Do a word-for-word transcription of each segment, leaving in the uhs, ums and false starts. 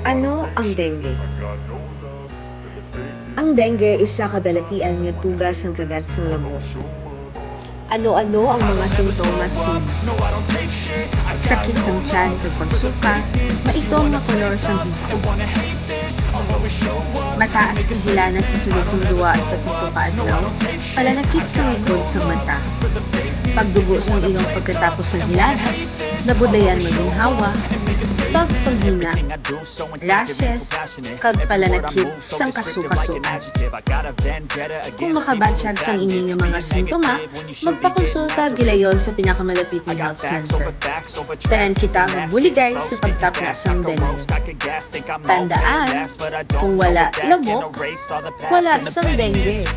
Ano ang dengue? Ang dengue isa ka balatian nga tuga sang kagat sang lamok. Ano-ano ang mga sintomas sini? Sakit sang tiyan kag pagsuka, maitom nga kolor sang bihon. Mataas ang hilanat sa sulod sang duha hasta pito ka adlaw, palanakit sa likod sang mata, pagdugo sang ilong pagkatapos sang hilanat, nabudlayan maginhawa, pagpanghina, rashes, kag palanakit sang kasukasoan. Kung makabatyag sang ini nga mga sintoma, magpakonsulta gilayon sa pinakamalapit nga health center. Tanan kita magbuligay sa pagtapna sang dengue. Tandaan, kung wala lamok, wala sang dengue.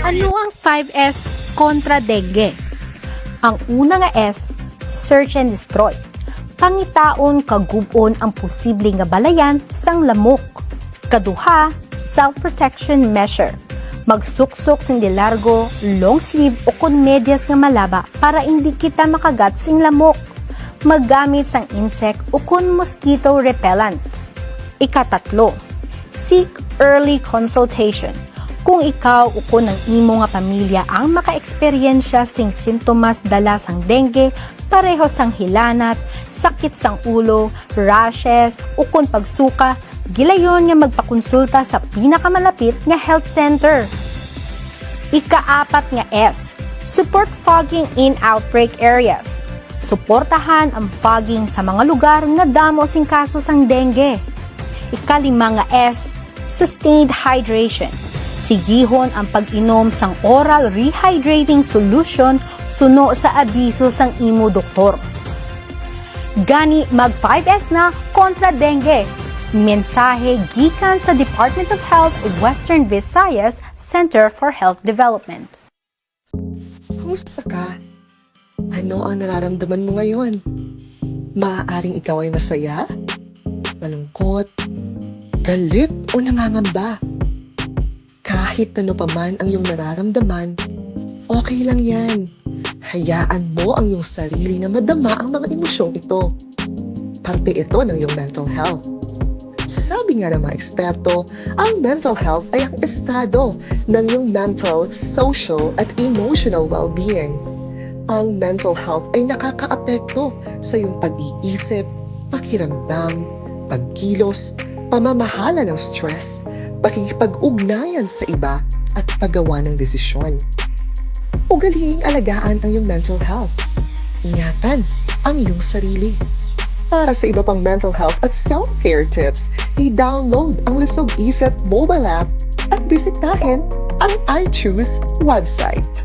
Ano ang five S kontra dengue? Ang una nga S, search and destroy. Pangitaon kag gub-on ang posible nga balayan sang lamok. Kaduha, self-protection measure. Magsuksok sing de largo, long sleeve, ukon medyas nga malaba para indi kita makagat sing lamok. Maggamit sang insect ukon mosquito repellent. Ikatatlo, seek early consultation. Kung ikaw ukon ang imo nga pamilya ang makaeksperyensya sing sintomas dala sang dengue, pareho sang hilanat, sakit sang ulo, rashes, ukon pagsuka, gilayon nga magpakonsulta sa pinakamalapit nga health center. Ikaapat nga S, support fogging in outbreak areas. Suportahan ang fogging sa mga lugar nga damo sing kaso sang dengue. Ikalima nga S, sustained hydration. Sigihon ang pag-inom sang oral rehydrating solution suno sa abiso sang imo doktor. Gani, mag five S na kontra dengue. Mensahe gikan sa Department of Health, Western Visayas Center for Health Development. Kumusta ka? Ano ang nararamdaman mo ngayon? Maaaring ikaw ay masaya, malungkot, galit, o nangangamba. Kahit ano pa man ang iyong nararamdaman, okay lang yan. Hayaan mo ang iyong sarili na madama ang mga emosyong ito. Parte ito ng iyong mental health. Sabi nga ng mga eksperto, ang mental health ay ang estado ng iyong mental, social, at emotional well-being. Ang mental health ay nakakaapekto sa iyong pag-iisip, pakiramdam, pagkilos, pamamahala ng stress, pakikipag-ugnayan sa iba, at paggawa ng desisyon. Ugaliing alagaan ang iyong mental health. Ingatan ang iyong sarili. Para sa iba pang mental health at self-care tips, i-download ang Lusog Isip mobile app at bisitahin ang I Choose website.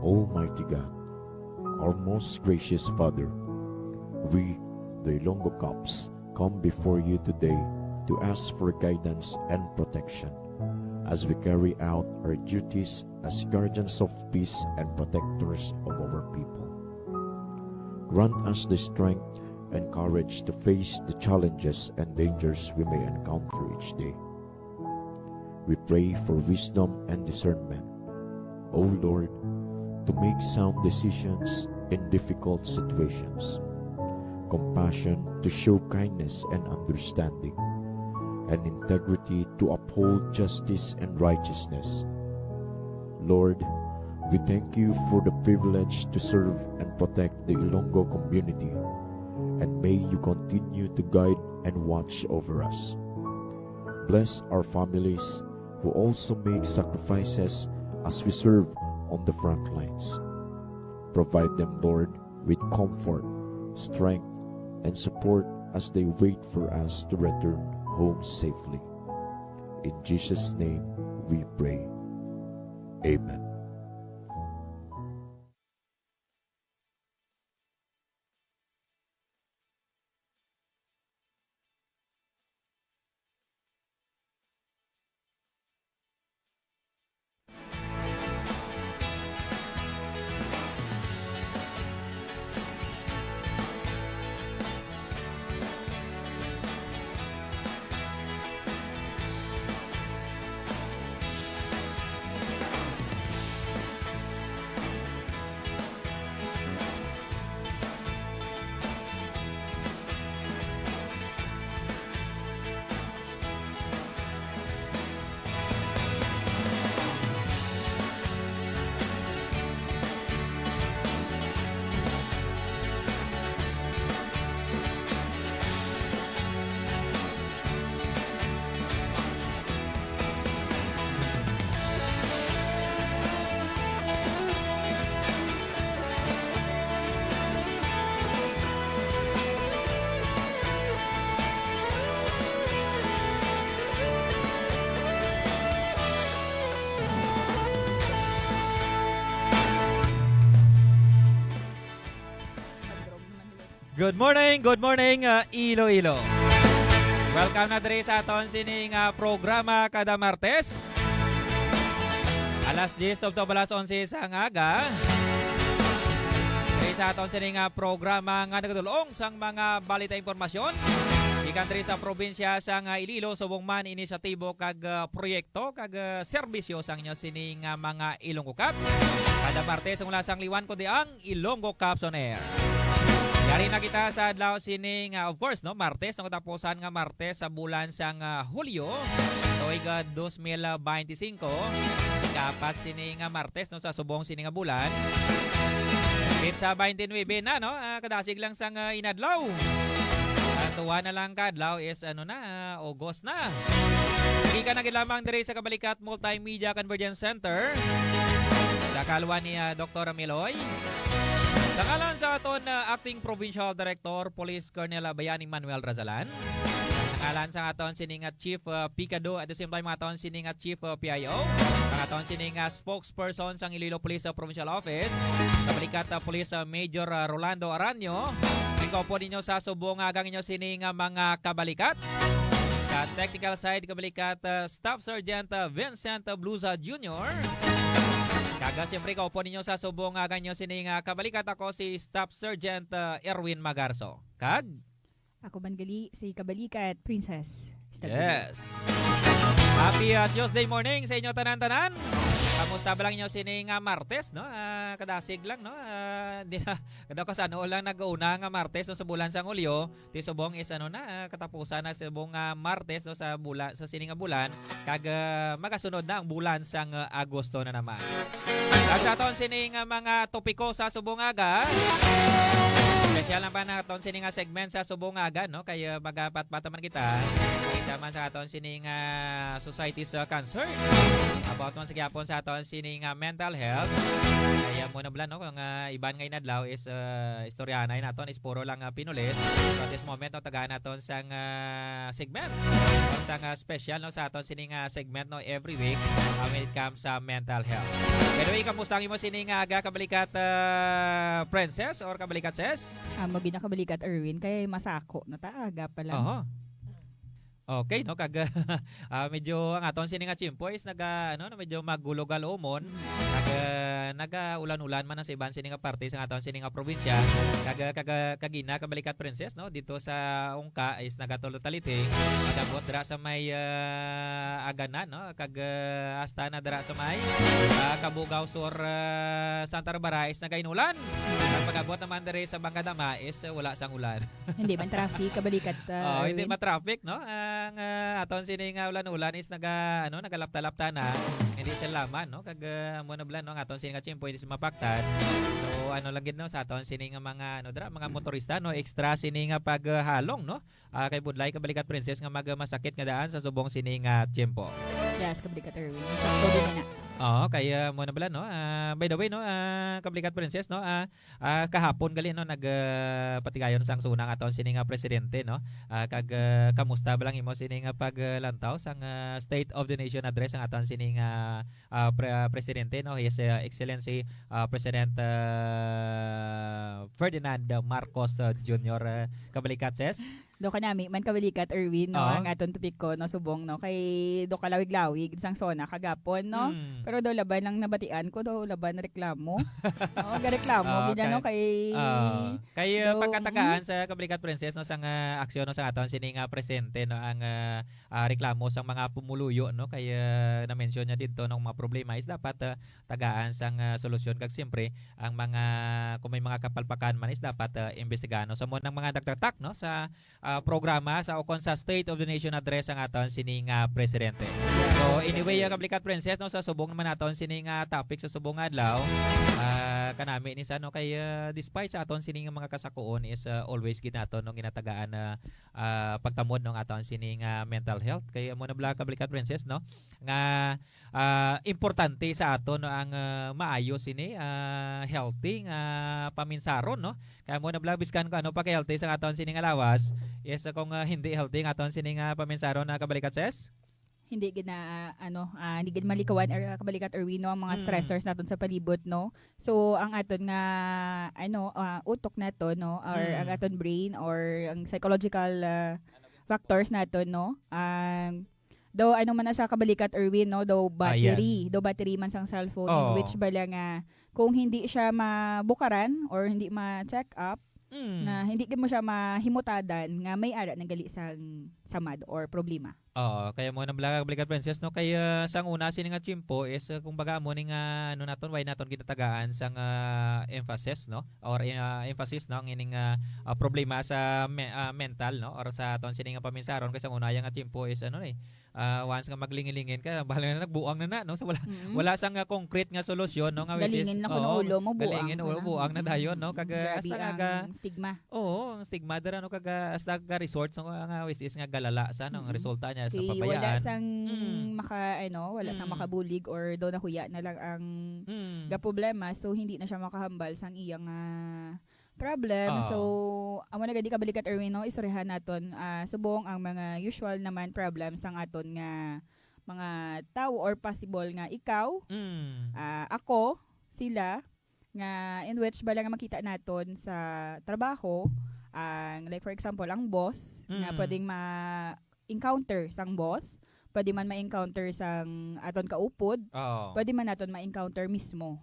Almighty God, our most gracious Father, we, the Ilonggo Cops, come before you today to ask for guidance and protection as we carry out our duties as guardians of peace and protectors of our people. Grant us the strength and courage to face the challenges and dangers we may encounter each day. We pray for wisdom and discernment, O Lord, to make sound decisions in difficult situations, compassion to show kindness and understanding, and integrity to uphold justice and righteousness. Lord, we thank you for the privilege to serve and protect the Ilonggo community and may you continue to guide and watch over us. Bless our families who also make sacrifices as we serve on the front lines. Provide them, Lord, with comfort, strength, and support as they wait for us to return home safely. In Jesus' name we pray. Amen. Good morning, good morning, uh, Iloilo. Welcome na diri sa aton sini nga programa kada Martes. Alas diyes tubtob alas onse sang aga. Diri sa aton sini nga programa nga nagadul-ong sang mga balita, impormasyon gikan diri sa probinsya sang, ah, Iloilo, subong man inisiatibo kag, ah, proyekto kag, ah, serbisyo sang inyo sini nga mga Ilonggo Cops. Kada Martes, ang oras sang liwan, kundi ang Ilonggo Cops on Air. Yari na kita sa adlaw sini nga, of course, no, Martes, no, katapusan nga Martes sa bulan sang, ah, Hulyo, tuig, ah, dos mil beinti singko. Ikaapat sini nga Martes, no, sa subong sini nga bulan. Petsa beinti nuebe na, no, ah, kadasig lang sang, ah, inadlaw. Ah, tuwa na lang ka adlaw is, ano na, ah, August na. Gikan na gid lamang diri sa Kabalikat Multimedia Convergence Center, sa kalwa ni, ah, Doktor Miloy. Sa ngalan sa aton, ah, Acting Provincial Director, Police Colonel Bayani Manuel Razalan. Sa ngalan sa aton sini nga Chief, ah, Picado, at the same time, aton sini nga Chief, ah, P I O. Ang aton sini nga spokesperson sang Iloilo Police, ah, Provincial Office, Kabalikat, ah, Police, ah, Major, ah, Rolando Aranio. Ikaw po ninyo sa subong nga agang inyo sini nga mga kabalikat. Sa technical side, kabalikat, ah, Staff Sergeant, ah, Vincent, ah, Blusa Junior. Kag, ah, siyempre, kaupo ninyo sa subong nga agang inyo sini nga kabalikat, ako si Staff Sergeant, ah, Erwin Magarso. Kag? Ako man gali si kabalikat, Princess. Stabilio. Yes. Happy, ah, Tuesday morning sa inyo tanan-tanan. Kamusta ba lang inyo sini nga Martes, no? Ah, kadasig lang, no? Ah, di na, kada ko sa ano lang nag-una nga Martes, no, sa bulan sang Hulyo. Ti subong is ano na, ah, katapusan na subong nga Martes, no, sa bula-, sa sini nga bulan, kag, ah, magasunod na ang bulan sang, ah, Agosto na naman. Kag sa aton sini nga mga topiko sa subong aga, special na pa na aton sini nga segment sa subong aga, no, kay, ah, magapatpat naman kita. Isa man sa aton sini nga society's, ah, concern. About man sa gyapon sa aton sini nga mental health. Kaya mo na bala, no, kung, ah, iban nga inadlaw is, ah, istoryahanay naton is puro lang, ah, pinulis. So, at this moment, no, tagaan naton sang, ah, segment. Or sang, ah, special, no, sa aton sini nga segment, no, every week, ah, when it comes sa mental health. By the way, kamusta ang imo sini nga aga, kabalikat, ah, Princess or kabalikat Ses? Amo gid na, kabalikat Erwin, kay masako na ta, aga pa lang. Oho. Okay, no, kag, ah, medyo ang aton sini nga tiyempo is naga, ano, no, medyo magulo-galumon. Mm. Kag, ah, naga-ulan-ulan man ang sa iban sini nga parte sa aton sini nga probinsya. Kag, ah, kag, ah, kagina, kabalikat Princess, no, dito sa Ungka is nagatulo taliti. Nagabot dira sa may, ah, Aganan, no, kag, ah, hasta na dira sa may, ah, Cabugao Sur, ah, Santa Barbara is nagainulan. Ang pag-abot naman diri sa Bangkadama is, ah, wala sang ulan. Hindi man traffic, kabalikat, ah, Oh, hindi Erwin. Ma-traffic, no? Ah, Ang, ah, aton sini nga ulan-ulan is naga-, ano, nagalapta-lapta na. Hindi sila laman, no? Kag, ah, amo na bala, no, ang aton sini nga tiyempo is mapaktan. So, ano lang gid, no, sa aton sini nga mga, ano, dra, mga motorista, no, extra sini nga paghalong, no? Ah, kay budlay, kabalikat, Princess, nga mag-, masakit nga daan sa subong sini nga tiyempo. Yes, kabalikat, Erwin. Sakto din na. Oo, kaya mo na bala, no? Ah, by the way, no, ah, kabalikat, Princess, no? Ah, ah, kahapon gali, no, nag, ah, patigayon sang suna ang aton sini nga presidente, no? Ah, kag, ah, kamusta ba lang imo sini nga paglantaw sang, ah, State of the Nation Address ang aton sini nga, ah, pre-, ah, presidente, no? His, ah, Excellency, ah, President, ah, Ferdinand Marcos, ah, Junior, ah, kabalikat, sis? Do kanami man kabalikat, Erwin, no, Oo. ang aton topiko, no, subong, no, kay do kalawig-lawig sang sona kagapon, no? Mm. Pero do laban lang nabatian ko, do laban reklamo. Oo, gareklamo, Oo, gid, ano, kay, kay, ah, kay, ah, do, pagkatagaan mm. sa kabalikat, Princess, no, sang, ah, aksyon, no, sa aton sini nga presidente, no, ang, ah, ah, reklamo sang mga pumuluyo, no, kay, ah, na-mention niya didto, no, mga problema is dapat, ah, tagaan sang, ah, solusyon, kag siyempre ang mga, kung may mga kapalpakan man is dapat, ah, imbestigahan, no? So, mo nang mga nagtatak, no, sa ah, programa sa ukon sa State of the Nation Address ang aton sini nga presidente. So, anyway, ah, kabalikat, Princess, no, sa subong naman naton sini nga topic sa subong nga adlaw, ah, kanami ni sa, no, kay, ah, despite sa aton sini nga mga kasakuon is, ah, always gid naton, no, ginatagaan na, ah, pagtamod, no, ang aton sini nga mental health. Kay amo na bala, kabalikat, Princess, no, nga, ah, importante sa aton, no, ang, ah, maayo sini, ah, healthy nga paminsaron, no? Kaya mo na bala, biskan ko ano pa ka-healthy sa aton sini nga lawas, is kung, ah, hindi healthy ang aton sini nga paminsaron na kabalikat, sis? Hindi gid na, ah, ano, ah, hindi gid malikawan, er, kabalikat, Erwin, no, ang mga Mm. stressors naton sa palibot, no? So, ang aton nga, ano, ah, utok naton, no, or ang Mm. aton brain, or ang psychological, ah, factors naton, no? Ang, daw, ano man na siya kabalikat, Erwin, no? Daw Ah, battery. yes. Daw battery man sang cellphone, in Oo. which bala nga, kung hindi siya mabukaran or hindi ma-check up, Mm. na hindi gid mo siya mahimutadan nga may ara na gali sang samad or problema. Oo, kaya mo nang bala, kabalikat, Princess, no? Kay, ah, sang una sini nga tiyempo is, ah, kumbaga, amo ni nga, ano naton, why naton ginatagaan sang, ah, emphasis, no? Or, ah, emphasis, no? Ang ining, ah, ah, problema sa me-, ah, mental, no? Or sa aton sini nga paminsaron, kay sang una ya nga tiyempo is, ano, eh, ah, once nga maglingin-lingin ka, bahala na, nagbuang na na, no? So, wala, Mm. wala sang, ah, concrete nga solusyon, no? Nga which is, Galingin na kuno oo, ulo mo, buang galingin ka ulo, na. buang na Mm. dayon, no? Kag, ah, Grabe hasta nga ang ga-, stigma. Oo, ang stigma dira, no, kag, ah, hasta ga-resort sa nga, which is nga galala sa, no, ang Mm. resulta niya sa Kay wala pabayaan. sang Mm. maka-, ano, wala sang Mm. makabulig or daw nahuya na lang ang Mm. gaproblema, so hindi na siya makahambal sang iyang, ah, problem. Oo. So, amo na gani, kabalikat, Erwin, no, istoryahan naton, ah, subong ang mga usual naman problem sang aton nga mga tawo or possible nga ikaw, Mm. ah, ako, sila, nga in which bala nga makita naton sa trabaho, ang, like, for example, ang boss, nga Mm. pwedeng ma-encounter sang boss, pwede man ma-encounter sang aton kaupod, Oo. pwede man naton ma-encounter mismo.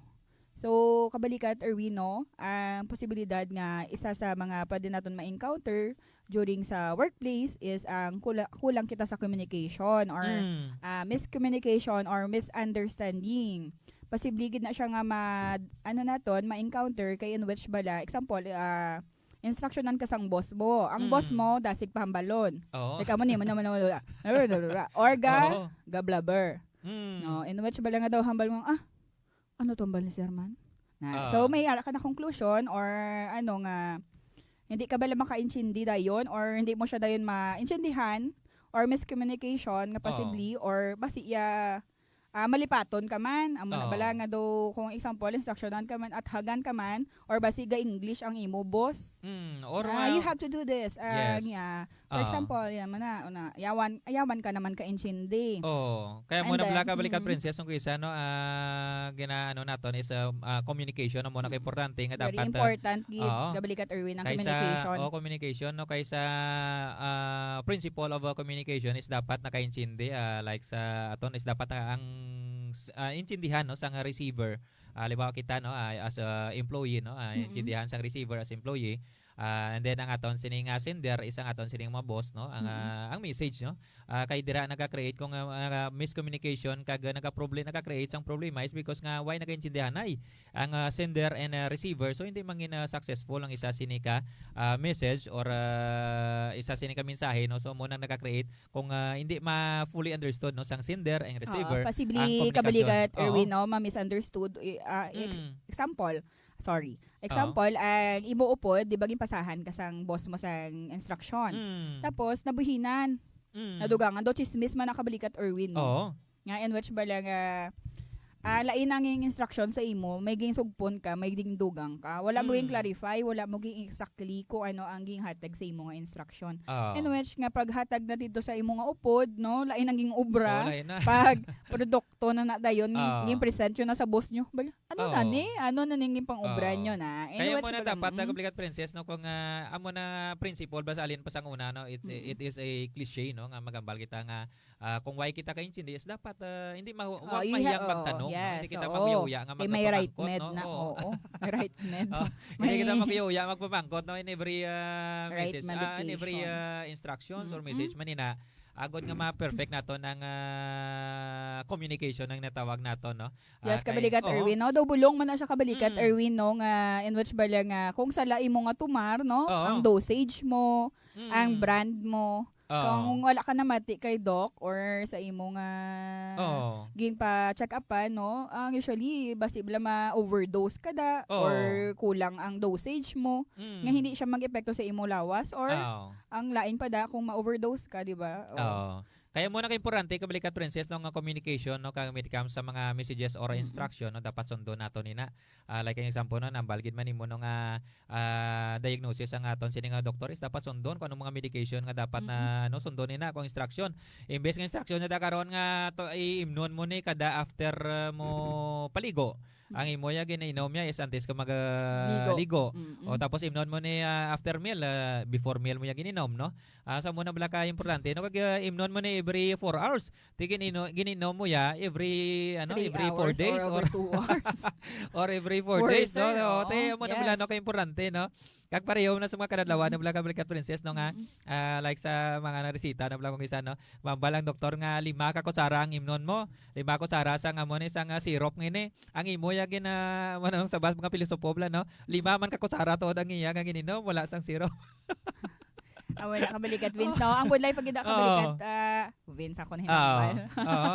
So, kabalikat, Erwin, no, ang posibilidad nga isa sa mga pwede naton ma-encounter during sa workplace is ang kula-, kulang kita sa communication or, Mm. ah, miscommunication or misunderstanding. Posible gid na siya nga ma-, ano naton, ma-encounter kay in which bala, example, ah, instructionan ka sang boss mo. Ang boss Mm. mo, dasig pahambalon. Oo. Like, amo ni, mano, mano, mano, mano, or ga, Oo. ga blabber. Mm. No, in which bala nga daw hambal mo, "Ah, ano to hambal ni Sir Man?" Na, Ah. so, may ara ka na conclusion or ano nga, hindi ka bala makaintindi dayon or hindi mo siya dayon maintindihan or miscommunication nga Oo. possibly or basi iya, ah, malipaton ka man. Amo na Oo. bala nga daw, kung example, instructionan ka man, athagan ka man, or basi ga-English ang imo boss. Mm, or, Ah, you ah, have to do this. Ah, yes. nga, for Ah. example, yan man na, una, yawan, yawan ka naman kaintindi. Oo. Kaya mo And na then, bala ka balikat, mm. Princess, kung isa, no, ah, gina-, ano naton is, ah, ah, communication, amo na Mm. kaimportante nga Very dapat, ah, important, gid, oo. kabalikat, Erwin, ang Kaysa, communication. oh, communication, no, kaysa, ah, principle of, ah, communication is dapat nakaintindi, ah, like sa aton is dapat na ang s-, ah, intindihan, no, sa nga receiver. Ah, halimbawa kita, no, ah, as a employee, no, ah, Mm-mm. intindihan sa receiver as employee. Ah, and then ang aton sining, ah, sender is ang aton sining mga boss, no? Ang, Mm-mm. ah, ang message, no? Ah, kay dira nagka-create kung, ah, ah, miscommunication kag, ah, nagka-proble-, nagka-create sang problema is because nga why nagaintindihanay ang, ah, sender and, ah, receiver. So, hindi man gina-, successful ang isa sini ka, ah, message or, ah, isa sini ka mensahe, no? So, mo nang nagka-create kung, ah, hindi ma-fully understood, no, sang sender and Oo, receiver posible ang komunikasyon. Kabalikat, Oo. Erwin, no, ma-misunderstood. I-, ah, ex-, Mm. example, sorry. Oo. Example, ang imo upod, di ba, ginpasahan ka sang boss mo sang instruction? Mm. Tapos, nabuhinan. Mm. Nadugangan daw, chismis man na, kabalikat, Erwin, no? Oo. Nga, in which bala nga, ah, lain ang iyang instruction sa imo, may ginsugpon ka, may gindugang ka. Wala mo Mm. ging-clarify, wala mo ging-exactly kung ano ang ginhatag sa imo nga instruction. Oo. In which nga paghatag na dito sa imo nga upod, no, lain ang ging-obra. Oo, lain na. Pag produkto na na dayon, ging-, Oo. ging-present yun na sa boss nyo. Bala, ano na Oo. ni? Ano na ning pang-obra Oo. nyo na? In Kaya which mo na bala, dapat, mm. nagkablikat, Princess, no, kung, ah, amo na principle ba sa alin pa sang una, no? It's, Mm-mm. it is a cliche, no, nga magambal kita nga ah, kung why kita kaintindi is dapat, ah, hindi mahu-, Oh, wag you mahiyang ha-, oo, magtanong, no? Hindi yes, kita oo. maghuya-huya nga Eh, may right magpapamangkot, med no? na, Oo. oo. May right med. Oh, hindi kita May maghuya-huya magpamangkot, no? In every, ah, Right message, ah, in every, medication. ah, instructions or Mm-mm. message man ina, agod nga ma-perfect naton ang, ah, communication ang natawag naton, no? Ah, Yes, kay, kabalikat, oo. Erwin, no? Daw bulong man na siya, kabalikat, Mm. Erwin, no? Nga, in which bala nga, kung sala imo nga tumar, no? Oo. Ang dosage mo, ang Mm. brand mo, Oo. Kung wala ka namati kay doc or sa imo nga Oo. ginpa-check-upan, no? Ang usually, basi bala ma-overdose ka da Oo. or kulang ang dosage mo, Mm. nga hindi siya mag-epekto sa imo lawas or Oo. ang lain pa da kung ma-overdose ka, di ba? Oo. Oo. Kaya mo na ka importante, kabalikat, Princess, no, nga communication, no, kag when it comes sa mga messages or Mm-mm. instruction, no, dapat sundon nato nina. Ah, like, ang example, no, nambal gid man nimo, no, nga, ah, diagnosis ang aton sini nga doktor is dapat sundon kung anong mga medication nga dapat na, Mm-mm. no, sundon nina kung instruction. Imbes nga instruction na da karon nga to, iimnon mo ni kada after, ah, mo paligo. Ang Mm-mm. imo ya giniinom ya is antes ka mag, ah, Ligo. ligo. Mm-mm. O, tapos imnon mo ni, ah, after meal, ah, before meal mo ya gininom, no? Ah, sa mo na bala ka importante, no? Kag, ah, imnon mo ni every four hours. Ti ginino-, gininom mo ya every, ano, Three every four hours days or or every two hours. or every four Four days, no? days, O, oo. Ti, amo na bala, no, Yes. ka importante, no? Kag pareho na sa mga kadadlawan, Mm-mm. na bala ka, bala ka, Princess, no, nga, Mm-mm. ah, like sa mga naresita, na bala kung isa, no? Mambal ang doktor nga lima ka kutsara ang imnon mo. Lima kutsara sa nga mo ni, sa nga syrup ngini. Ang imo ya gina-, ano, sa bas-, mga pilosopo bala, no? Lima man ka kutsara tuod ang iya nga gininom, wala sang syrup. Ah, wala, kabalikat, Vince, no? Ang budlay pagida, Oo. kabalikat, ah, Vince, ako na Oo. hinambal. Oo.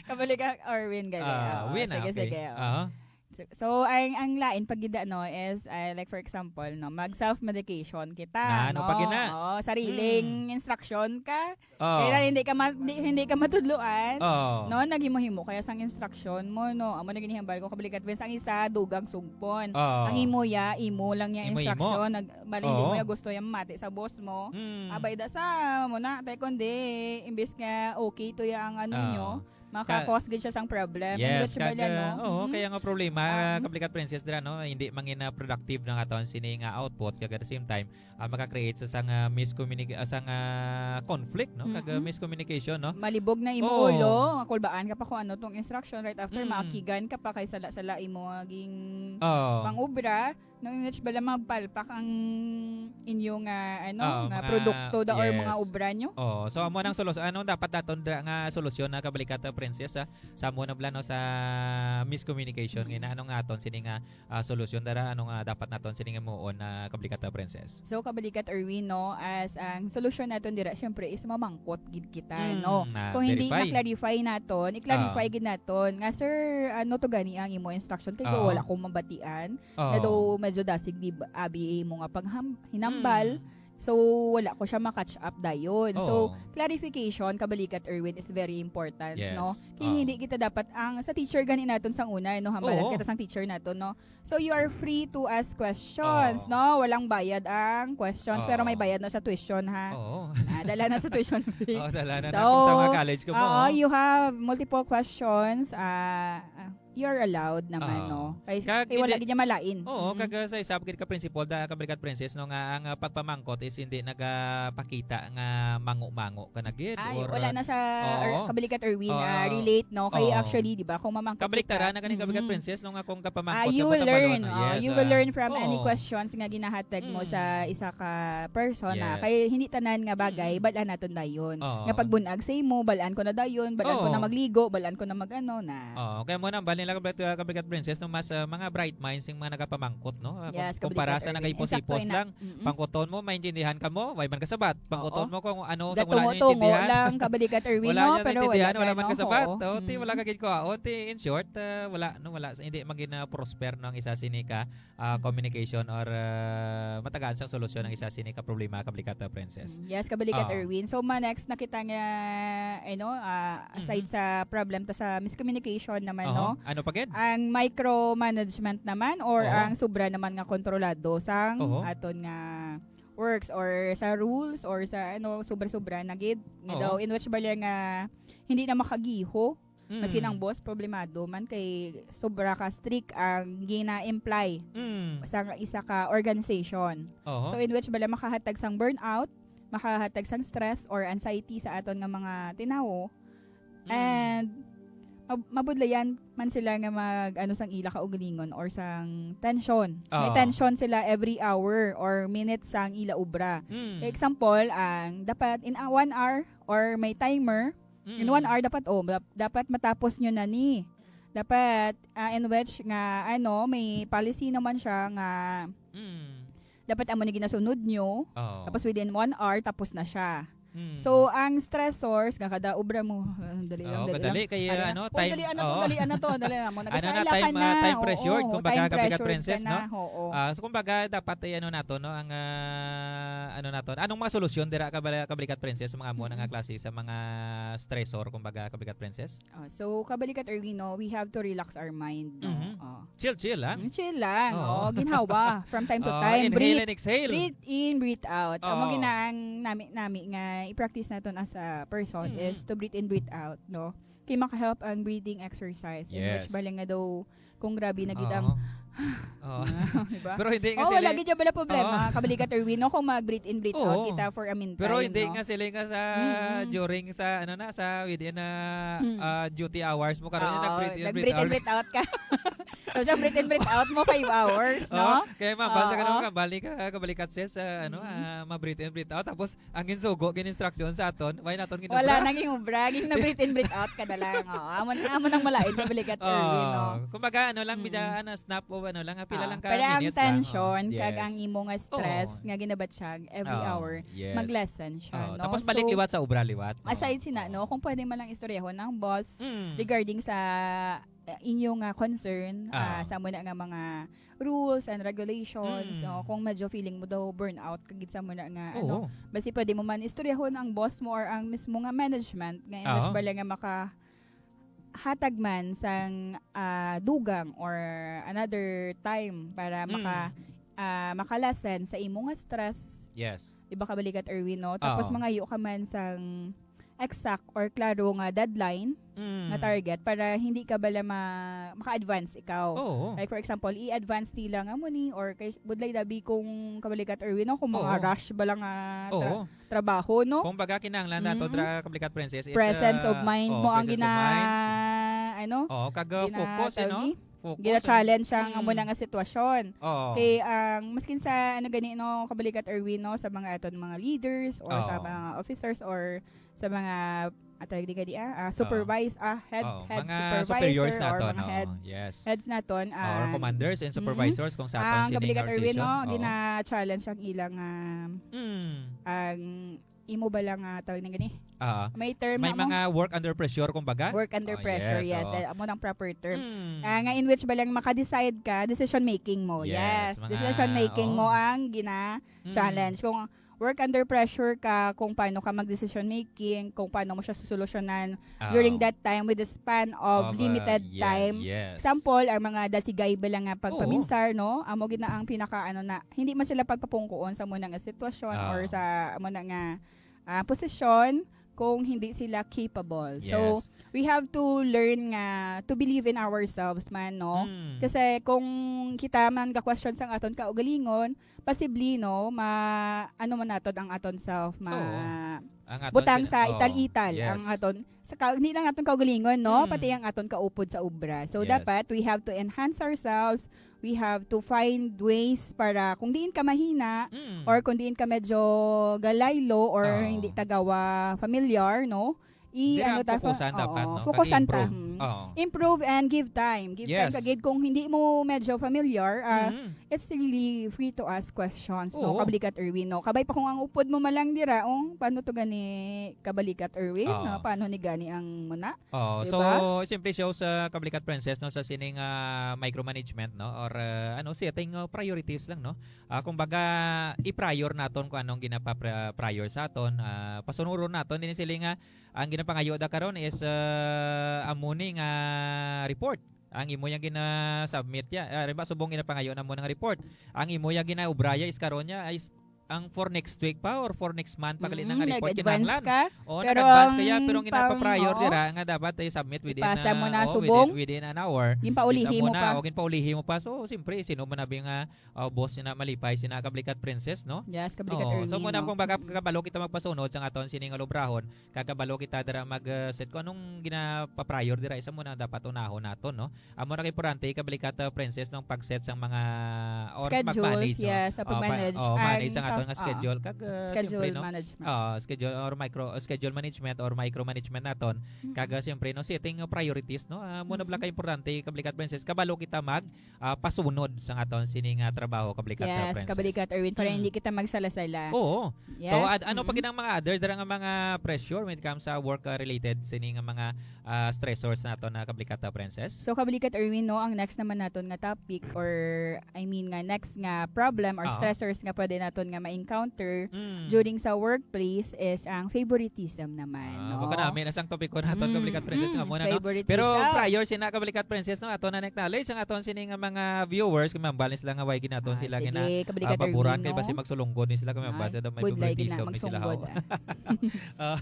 Kabalikat, Erwin, gali. Ah, Oo, Win, ah, sige, okay. sige, oo. Oo. So, so, ang, ang lain pagida, no, is, ah, like, for example, no, mag self-medication kita, Na, ano no? pa gina? Oo, sariling Hmm. instruction ka. Oo. Kaya hindi ka ma-, di, hindi ka matudloan, Oo. no? Naghimo-himo kaya sang instruction mo, no? Amo na ginihambal ko, kabalikat, Vince, ang isa, dugang sugpon. Oo. Ang imo ya, imo lang ya Imo, imo. instruction. Nag-, bali, hindi mo Oo. ya gusto ya mamati sa boss mo. Mm. Abay, da sa mo na, tay, kundi, imbis nga okay to ya ang ano Oo. nyo, Ka- maka-cause gid siya sang problem. And Yes, which bala, kag, no? ah, oo, Mm-hmm. kaya nga problema, Um, kabalikat, Princess, dira, no? Hindi man gina productive ng aton sini nga output, kag at the same time, ah, maka-create sa sang, ah, miscommunic-, ah, sang, ah, conflict, no? Kag, ah, Mm-mm. miscommunication, no? Malibog na imo Oo. ulo, kulbaan ka pa kung ano tong instruction, right after, Mm. maakigan ka pa kay sala-sala imo nga ging Oo. pang-obra, no? In which bala magpalpak ang inyo nga, ano, Oo, nga mga, produkto da or mga yes. obra nyo. Oo. So, amo nang Mm-mm. solusyon. Ano dapat naton dra-, nga solusyon na kabalikat, ah, Princess, ah? Sa amo na bala, no, sa miscommunication, Mm-mm. nga ano nga aton sini nga ah, solusyon dara, ano nga dapat naton sini nga muon na kabalikat, Princess? So, kabalikat, Erwin, no, as ang solusyon naton dira, syempre, is mamangkot gid kita, Mm, no? na Kung hindi verify. ma-clarify naton, i-clarify Ah. gid naton nga, "Sir, ano to gani ang imo instruction? Kay Ah. wala ko mabatian. Oo. Na daw medyo dasig di ba, abi imo nga pagham-, hinambal." Mm. So, wala ko siya ma-catch up dayon. So, Oo. clarification, kabalikat, Erwin, is very important, Yes. no? Kaya Oo. hindi kita dapat ang, sa teacher gani naton sang una, no? Hambalan Oo. kita sang teacher naton, no? So, you are free to ask questions, Oo. no? Walang bayad ang questions, pero may Oo. bayad na sa tuition, ha? Oo. Ah, dala na sa tuition fee. Oo, dala na So, na kung sa mga college ko mo, oo, oh. you have multiple questions. Ah, ah, you're allowed naman, Oo. no? Kay, Kag kay wala hindi gid niya malain. Oo, Mm. kag, ah, sa isa pa gid ka principle, da, Kabalikat Princess, no, nga ang, ah, pagpamangkot is hindi nagapakita nga mango-mango ka na gid Ay, or, wala ah, na siya, oo. Er-, Kabalikat Erwin, ah, Oo. relate, no? Kay Oo. actually, di ba, kung mamangkot Kabaliktaran kita, na ganing Kabalikat mm. Princess, no, nga kung Ah, kapamangkot you ka, will matabalo, learn. no? Ah, Yes, you will ah. learn from any Oo. questions nga ginahatag mo sa Mm. isa ka persona. Yes. Kay hindi tanan nga bagay, Mm. bal-an naton dayon. Oo. Nga pagbunag sa imo, bal-an ko na dayon, bal-an ko na Oo. magligo, bal-an ko na mag-ano na. Oo, kaya mo na, bali lang, Kabalikat, Kabalikat Princess, no, mas, ah, mga bright minds yung mga nagapamangkot, no? Ah, kung Yes, kumpara Kabalikat sa Erwin. Insakto nagaipusi-ipos ina. lang, Mm-mm. pangkuton mo, maintindihan ka mo, way man ka sabat. Oo. Pangkuton mo kung ano sa wala niya Gatungo-tungo intindihan. lang, Kabalikat Erwin, Wala no? niya Pero wala naintindihan, wala kay man ano, kasabat. oo. Oh, ti, wala Mm-mm. ka gid ko, oh, ti, in short, ah, wala, no, wala, hindi magin, ah, prosper, no, ang isa sini ka, ah, Mm-mm. communication or, ah, matagaan sang solusyon ang isa sini ka problema, Kabalikat, ah, Princess. Mm, yes, Kabalikat Oo. Erwin. So, ma, next na kita nga, eh, no, ah, aside Mhm. sa problem ta sa miscommunication naman, Oho. no? Ano pa gid? Ang micromanagement naman or Oho. ang sobra naman nga kontrolado sang Oho. aton nga works or sa rules or sa, ano, sobra-sobra na gid nga Oo. daw, in which bala nga hindi na makagiho. Maski Mm. ang boss, problemado man kay sobra ka strict ang gina-imply Mm. sa isa ka organization. Oho. So, in which bala makahatag sang burnout, makahatag sang stress or anxiety sa aton nga mga tinawo. Mm. And mab-, mabudlayan man sila nga mag, ano, sang ila kaugalingon or sang tension. May Oo. tension sila every hour or minute sang ila obra. Mm. Example, ang dapat in a one hour or may timer, in Mm. one hour dapat, oh, dap-, dapat matapos nyo na ni. Dapat, ah, in which nga, ano, may policy naman siya nga Mm. dapat amo ni ginasunod nyo. Oo. Tapos within one hour, tapos na siya. Mm. So, ang stressors, nga kada obra mo, ah, dali lang, Oo, dali kadali lang. kay, Dali lang. ano, Oh, time, dali, ano to, oo. dali, ano to, dali lang. Mo, Ano na, nag-asala time, ka na. ah, time Oo, pressured, kumbaga, time Kabalikat pressured ka Princess, na. no? Oo. Ah, so, kumbaga, dapat ay ano nato, no? Ang, ah, ano nato, anong mga solusyon dira, Kabali-, Kabalikat Princess, sa mga amo na nga Mm-mm. klase sa mga stressor, kumbaga, Kabalikat Princess? Oh, so, Kabalikat Erwin, no, we have to relax our mind, no? Mhm. Oh. Chill, chill lang. Mm, chill lang. Oo. Oh, ginhawa. From time to Oh, time. inhale Breathe, and exhale. breathe in, breathe out. Amo Oo. gina ang nami, nami nga i-practice naton as a person Mm. is to breathe in, breathe out, no? Kay maka-help ang breathing exercise. In which Yes. bali nga daw, kung grabe na gid ang Oo. Oo. Di ba? Pero hindi nga Oh, sila wala gid yung bala problema, Oo. Kabalikat Erwin, no? Kung mag-breathe in, breathe out Oo. kita for a meantime, Pero hindi no? nga sila nga sa Mm-mm. during sa, ano na, sa within na, Mm. ah, duty hours mo karon yung Oo, nag-breathe in, breathe nag-breathe in, out. breathe out ka. Tapos ang breathe in, breathe out mo, five hours, no? Oh, kaya ma'am, basta ka Oo. naman ka, balik ka, Kabalikat Ses, sa, ano, Mm. ah, ma-breathe in, breathe out. Tapos, ang ginsugo, gin-instruction sa aton, why naton ginobra? Wala nang ginobra, ging na-breathe in, breathe out ka na lang. Oo, amo, amo nang malain, Kabalikat Erwin, no? Oh, kumbaga, ano lang, Mm. bida, ano, snap o ano lang, ah, pila Ah, lang ka pero ang minutes lang. tension, Oh, kag yes. ang imo nga stress, Oo. nga ginabatyag every Oo, hour, yes. mag-lessen siya, Oo, no? tapos balik So, liwat sa obra liwat, no? aside sina, Oo. no, kung pwede man lang istoryahon ang boss Mm. regarding sa, uh, inyo nga concern, Ah. uh, sa muna nga mga rules and regulations, Mm. no? Kung medyo feeling mo daw burnout, kagid sa muna nga, ano, Oo. basi pwede mo man istoryahon ang boss mo or ang mismo nga management, nga imbes Oo. bala nga maka-, hatag man sang, ah, dugang or another time para Mm. maka-, ah, makalasan sa imo nga stress. Yes. Di ba, Kabalikat Erwin, no? Tapos Oo. mangayo ka man sang exact or klaro nga deadline, Mm. nga target para hindi ka bala ma-, maka-advance ikaw. Oo. Like, for example, i-advance nila nga mo ni or kay budlay dabi kung, Kabalikat Erwin, no? Kung mga Oo. rush bala nga tra-, Oo. trabaho, no? Kung baga, kinahanglan nato, Mm. tra-, Kabalikat Princess, is, Presence ah, of mind oh, mo ang presence of gina-, mind. ano? Oo, kag, ah, Gina-, focus, eh, tawag no? ni? Focus, eh. Gina-challenge siya nga Mm. muna nga sitwasyon. Oo. Kay ang, maskin sa, ano gani, no, Kabalikat Erwin, no, sa mga aton mga leaders or sa Oo. mga officers or sa mga, ah, tawag ni gani, ah, ah, Oo. supervise-, ah, head, Oo, head mga supervisor superiors or nato, mga no? head, Yes. heads naton, Oo, or ah, commanders and mm. supervisors kung sa aton Ang sining Kabalikat Erwin, organization. no, Oo. gina-challenge ang ilang, ah, Mm. ang imo ba lang, ah, tawag na gani? Ah. May term May na mo? mga work under pressure, kumbaga? Work under Oh, pressure, yes, yes. oo. Eh, amo nang proper term. Mm. Ah, nga in which ba lang maka-decide ka, decision making mo. Yes, Yes, mga, decision making mo oo. ang gina-challenge. Mm. Kung work under pressure ka, kung paano ka mag-decision making, kung paano mo siya susolusyonan Ah. during that time with the span of Of, uh, limited yeah, time. yes. Example, ang mga dasigay ba lang nga Oo. pagpaminsar, no? Amo gid na ang pinaka, ano na, hindi man sila pagpapungkuon sa muna nga sitwasyon Oo. or sa muna nga, ah, posisyon, kung hindi sila capable. So, Yes. we have to learn nga to believe in ourselves man, no? Mm. Kasi kung kita man ga-question sang aton kaugalingon, possibly, no, ma-, ano man naton ang aton self, ma-, Oo. Ang aton butang sin-, sa oo. ital-ital Yes. ang aton, sa ka-, hindi lang aton kaugalingon, no? Mm. Pati ang aton kaupod sa obra. So, Yes. dapat we have to enhance ourselves. We have to find ways para kung diin ka mahina Mm. or kung diin ka medyo galaylo or Oo. hindi tagawa familiar, no? I-, Dira ano ang ta, fokusan oo, dapat, no? fokusan ta, Pag-improve. hmm. Oo. Improve and give time. Give time Yes. ka gid. Kung hindi mo medyo familiar, ah, Mm. it's really free to ask questions, no? Oo. Kabalikat Erwin, no? Kabay pa kung ang upod mo malang dira, ong, paano to gani Kabalikat Erwin, Oo. no? Paano ni gani ang muna? Oo. Di So, ba? siyempre, show sa Kabalikat Princess, no? Sa sining, ah, micromanagement, no? Or, ah, ano, setting, ah, priorities lang, no? Ah, kumbaga, i-prior naton kung anong ginapa-, prior sa aton. Ah, pasunuron naton din sila nga ang ginapangayo da karon is, ah, amo ni nga report. Ang imo yang gina-submit ya. Ah, halimbawa, subong ginapangayo na mo nga report. Ang imo yang ginaobraya is karon ya ay s-, ang for next week pa or for next month pa gali na nga Mm, report nag-advance kinahanglan. ka. Oo, Pero nag-advance kaya, ang pero ang ginapaprior pang-, oo. dira nga dapat i-submit within, Ipasa mo ah, na oo, subong. within, within an hour. Ginpaulihi Isa mo mo na, pa. o ginpaulihi mo pa. So, siyempre, sino man abi nga, ah, boss sina malipay, sina Kablikat Princess, no? Yes, Kablikat Oo. So, Erwin, muna no? kung baga Mm. kabalo kita magpasunod sa aton sining lubrahon, kag kabalo kita dira mag, ah, set kung anong ginapaprior dira, isa mo na dapat unahon naton, no? Amo na ka importante, Kablikat, ah, Princess, nung pag-set sang mga or Schedules, mag-manage, no? yes, sa Ah, pa-, pag-manage. oh, manage Ang sa sa, aton nga ah, schedule. Kag, ah, schedule siyempre, no? management. Ah, schedule or micro, ah, schedule management or micromanagement naton. Mm. Kag, ah, siyempre, no, setting of priorities, no? Ah, amo na bala Mm. ka importante, Kablikat Princess, kabalo kita mag, ah, pasunod sa aton sini nga trabaho, Kablikat, ah, Yes, Princess. Kabalikat Erwin, para Mm. hindi kita magsala-sala. Oo. Yes, So, ad-, ano pa mm. gid ang mga other dira nga mga pressure when it comes sa work, ah, related sini nga mga, ah, stressors naton na Kablikat, ah, Princess? So, Kabalikat Erwin, no, ang next naman naton nga topic or, I mean nga, next nga problem or Oo. stressors nga pwede naton nga ma-encounter Mm. during sa workplace is ang favoritism naman, Ah, no? baka namin, asang topiko naton, Mm, Kablikat Princess, nga mm, muna, no? favoritism. Pero prior sina, Kablikat Princess, no, ato na acknowledge ang aton sini nga mga viewers, kung mambal ni sila nga way ginaton Ah, sila sige, gina-, Kablikat ah, baburan, Erwin, kay basi no? magsulunggod ni sila, kung mambal Ay, sila, may budlay gina-, favoritism ni sila, magsungod, haw. ah. Ah,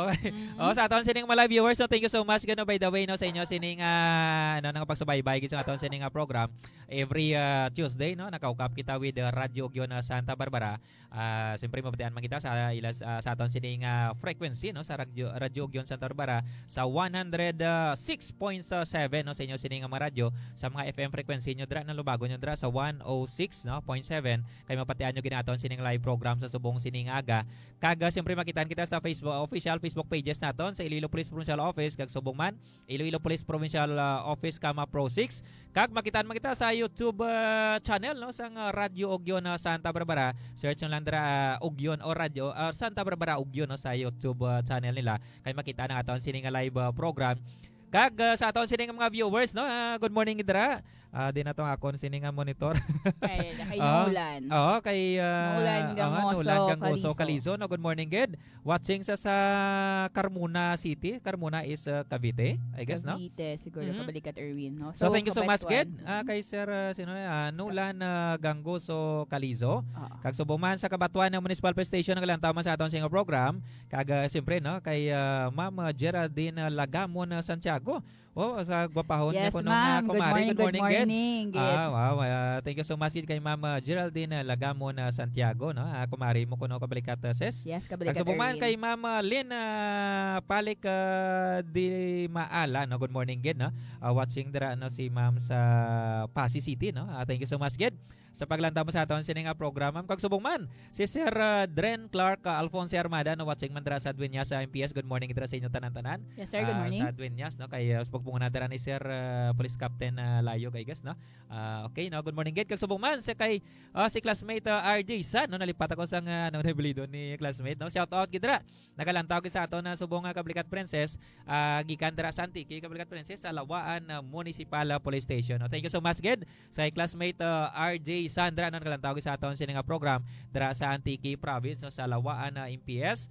okay. Mm. Oh, sa aton sining mga live viewers, so thank you so much, gano, by the way, no, sa inyo sining, ah, ano, nga pagsubaybay gid sa aton sining, ah, program. Every, ah, Tuesday, no, nakaukap kita with, ah, Radyo Ugyon, ah, Santa Barbara. Ah, siyempre, mabatian man kita sa ila, ah, sa aton sining, ah, frequency, no, sa Radyo, Radyo Ugyon Santa Barbara sa one hundred six point seven, no, sa inyo sining mga radyo, sa mga F M frequency nyo dira, nalubagon nyo dira sa one oh six, no, point seven. Kay mapatian nyo ginaton sining live program sa subong sining aga. Kag, ah, siyempre, makitaan kita sa Facebook, official Facebook pages naton sa Iloilo Police Provincial Office kag subong man Iloilo Police Provincial, ah, Office, kama Pro six. Kag makitaan man kita sa YouTube, ah, channel, no, sang, ah, Radyo Ugyon, ah, Santa Barbara. Search nyo lang dira, ah, Ugyon o Radyo, ah, Santa Barbara Ugyon, no, sa YouTube, ah, channel nila. Kay makita na aton sini nga live, ah, program. Kag, ah, sa aton sini nga mga viewers, no, ah, good morning dira. Ah, di na to akon sini nga monitor. Kay, kay Ah, Nolan. Oo, kay, ah, Nolan oo nga, Gangoso Nolan Gangoso Calizo. Calizo, no? Good morning, gid. Watching sa, sa Carmona City. Carmona is, uh, Cavite, I guess, no? Cavite, siguro, Mhm. Kabalikat Erwin, no? So, So, thank you so much, Kabaituan. Gid. Ah, kay Sir, uh, sino, ah, Nolan, uh, Gangoso Calizo. Oo. Kag subong man sa Cabatuan nga Municipal Police Station, nagalantaw man sa aton sa inyo program. Kag, uh, siyempre, no, kay, uh, Ma'am, uh, Geraldine, uh, Lagamon, uh, Santiago. Oh, sa gwapahon niya Yes, kuno nga ma'am. Good kumari. morning, Good good morning, Gid. morning, Gid. Ah, wow. Ah, thank you so much, Gid, kay Ma'am, ah, Geraldine, ah, Lagamon, ah, Santiago, no? Ah, kumari mo kuno, Kabalikat, ah, Sis. Yes, Kabalikat Kag subong man Erwin. kay Ma'am, ah, Lynn, ah, Palik, ah, Di Maala, no? Good morning, Gid, no? Ah, watching dira, no, si Ma'am sa Passi City, no? Ah, thank you so much, Gid, sa paglantaw mo sa aton sini nga programa. Kag subong man, si Sir, ah, Dren Clark, ah, Alfonse Armada, no, watching man dira sa Dueñas, sa M P S. Good morning dira sa inyo tanan-tanan. Yes, sir. Good Ah, morning. sa Dueñas, no, kay, ah, pagpunguna dira ni Sir, ah, Police Captain, ah, Layog, I guess, no? Ah, okay, no. Good morning, gid. Kag subong man sa kay, ah, si classmate, ah, R J San, no, nalipat ako sa nga, ano, nabilido ni classmate, no. Shout out gid dira. Nagalantaw gid sa aton na subong nga Kabalikat Princess, ah, gikan dira sa Antique, Kabalikat Princess, sa Lawaan, ah, Municipal, ah, Police Station, no. Thank you so much gid sa classmate, ah, R J Sandra, no, nagalantaw gid sa aton sini nga program dira sa Antique Province, no, sa Lawaan, ah, M P S.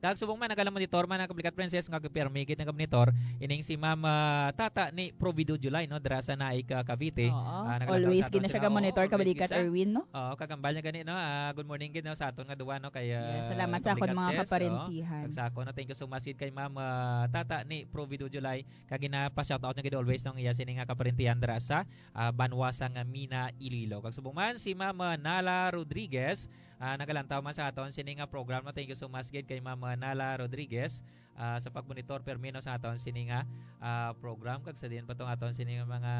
Kag subong man, nagalang monitor man ang Kablikat Princess nga pirmi gid nagamonitor, ining si Ma'am, ah, Tata ni Provido July, no, dira sa Naik, ah, Cavite. Oo. Ah, nagalantaw Always sa aton gid na siya sila. Oo, ga-monitor, always Kablikat gid siya. Erwin, no? Oo, kagambal niya gani, no? Ah, good morning gid, no, sa aton nga duwa, no, kay, Yes, ah, salamat sa akon Kablikat mga Ses, oo. Kaparintihan. Kag sa akon, no, thank you so much gid kay Ma'am, ah, Tata ni Provido July. Kag ginapa-shoutout niya gid always, no, ang iya sini nga kaparintihan dira sa, ah, banwa sang Mina, Iloilo. Kag subong man si Ma'am, ah, Nala Rodriguez, ah, nagalantaw man sa aton sini nga program, no? Thank you so much gid kay Ma'am, ah, Nala Rodriguez, ah, sa pagmonitor permi, no, sa aton sini nga, ah, program, kag sa diin pa tong aton sini nga mga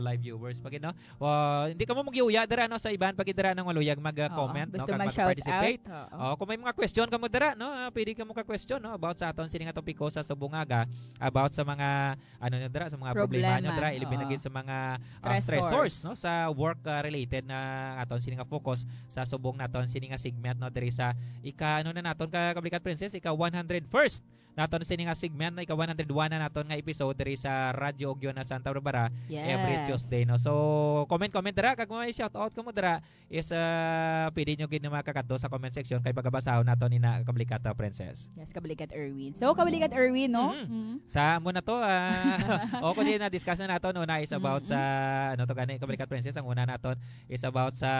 live viewers pa gid, no? Wa-, hindi kamo maghiuya dira, no, sa iban pa gid dira nga maluyag mag, ah, Oo, comment, no, gusto kag mag-shout mag-participate. Out. Oo. Oh, kung may mga question kamo dira, no, ah, pwede kamo ka-question, no, about sa aton sini nga topiko sa subong nga aga, about sa mga ano nyo dira, sa mga problema nyo Problema, dira, ilibin na oo. gid sa mga, ah, Stressors. stressors, no, sa work, ah, related na aton sini nga focus sa subong naton sini nga segment, no, diri sa ika, ano na naton, ka, Kablikat Princess, ika one hundred first naton sini nga segment, no, ika one hundred one na naton nga episode diri sa Radyo Ugyon na Santa Barbara every Yes. Tuesday, no. So, comment, comment dira, kag may shout out kamo dira, is, ah, pwede nyo gid na makakadto sa comment section kay pagabasahon nato ni na Kablikat, ah, Princess. Yes, Kablikat Erwin. So, Kablikat Erwin, no? Mhm. Mm. Sa amo na to, ah, o kung di na-discuss na nato, no, na is about Mm-mm. sa, ano to gani, Kablikat Princess, ang una naton is about sa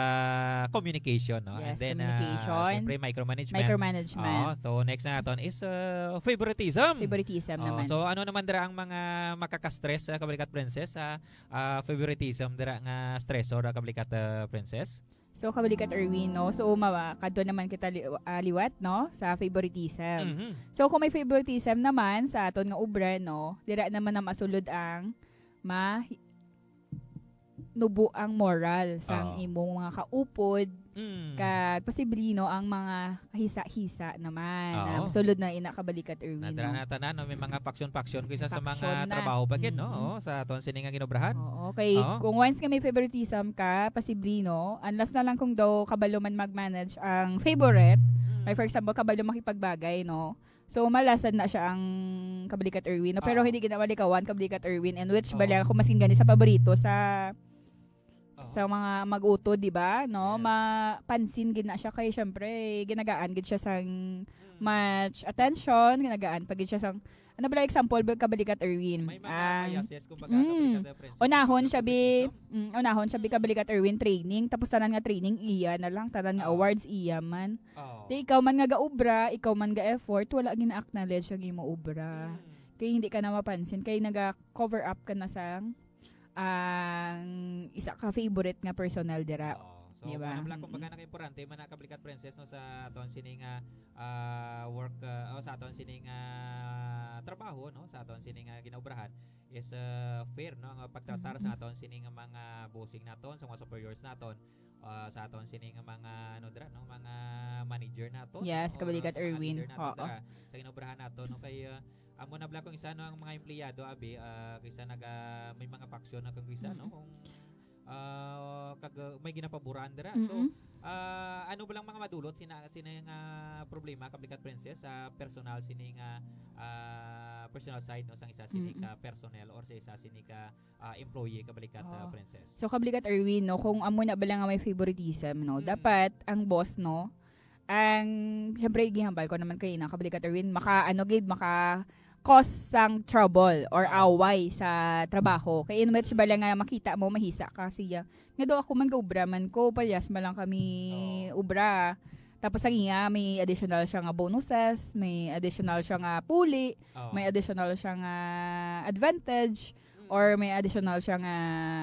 communication, no? Yes, And then, ah, communication. siyempre, micromanagement. Micromanagement. Oo, so, next na naton is, ah, favoritism. Favoritism Oo, naman. so, ano naman dira ang mga makaka-stress sa Kablikat Princess, ah, ah, favoritism dira nga stressor, ah, Kablikat, ah, Princess? So, Kablikat Erwin, no? So, mawa-, kadto naman kita li-, ah, liwat, no? Sa favoritism. Mhm. So, kung may favoritism naman sa aton nga obra, no? Dira naman na masulod ang ma-, nubo ang moral sang Oo. imong mga kaupod, Mm. kag posible, no, ang mga kahisa-hisa naman, na Oo. masulod na ina Kablikat Erwin, Nadala no? na tanan, no? May mga faction-faction kaysa sa mga Faction na. trabaho pa gid, no? Mm-mm. Oo, sa aton sini nga ginobrahan. Oo, kay Oo. kung once nga may favoritism ka, posible, no? Unless na lang kung daw kabalo man mag-manage ang favorite, Mm. like for example, kabalo makipagbagay, no? So, malasad na siya ang Kablikat Erwin, no? Pero Oo. hindi gid na malikawan, Kablikat Erwin, in which Oo. bali ako masin gani sa paborito sa Oo. sa mga mag-utod, di ba? No? Yes. Mapansin gid na siya kay, syempre, ginagaan gid siya sang Mm. much attention, ginagaan pa gid siya sang, ano bala example, ba, Kablikat Erwin? May mga Ah, biases, kumbaga, mm. Kablikat Princess, Unahon sa siya bi, favoritism? mm, unahon siya bi, Mm. Kablikat Erwin, training, tapos tanan nga training, iya na lang, tanan nga Oo. awards, iya man. Oo. Di ikaw man nga gaobra, ikaw man ga-effort, wala gina-acknowledge ang imo obra. Mm. Kay hindi ka na mapansin, kay naga-cover up ka na sang ang isa ka favorite nga personal dira. Oo. So, Di ba? ano lang, kumbaga, Mm-mm. naka-importante man na Kablikat Princess, no, sa aton sini nga, ah, work, ah, o sa aton sini nga trabaho, no, sa aton sini nga ginaobrahan is, ah, fair, no, nga pagtratar sa Mm-mm. aton sini nga mga bossing naton, sa mga superiors naton, ah, sa aton sini nga mga, ano, dira, no, mga manager naton, Yes, o Kablikat sa mga Erwin. leader naton Oo. dira sa ginaobrahan naton, no, kay, ah, amo na bala kung isa, no, ang mga empleyado, abi, ah, kaysa naga-, may mga faction na kung isa, no, Mm-mm. kung, ah, kag, ah, may ginapaboran dira. So, Mm-mm. ah, ano ba lang mga madulot sina, sina nga problema, Kablikat Princess, sa personal sini nga, ah, personal side, no, sang isa sini Mm-mm. ka personnel or sa isa sini ka, ah, employee, Kablikat, ah, Oh. Princess? So, Kablikat Erwin, no, kung amo na ba lang nga may favoritism, no, Mm. dapat ang boss, no, ang, siyempre, gihambal ko naman kanina, Kablikat Erwin, maka, ano gid, maka cause sang trouble or Oo. away sa trabaho. Kay in which bala nga makita mo, mahisa ka siya. Nga daw ako man, gaobra man ko, parehas man lang kami Oo. obra. Tapos ang iya, may additional siya nga bonuses, may additional siya nga puli, Oo. may additional siya nga advantage, Mm. or may additional siya nga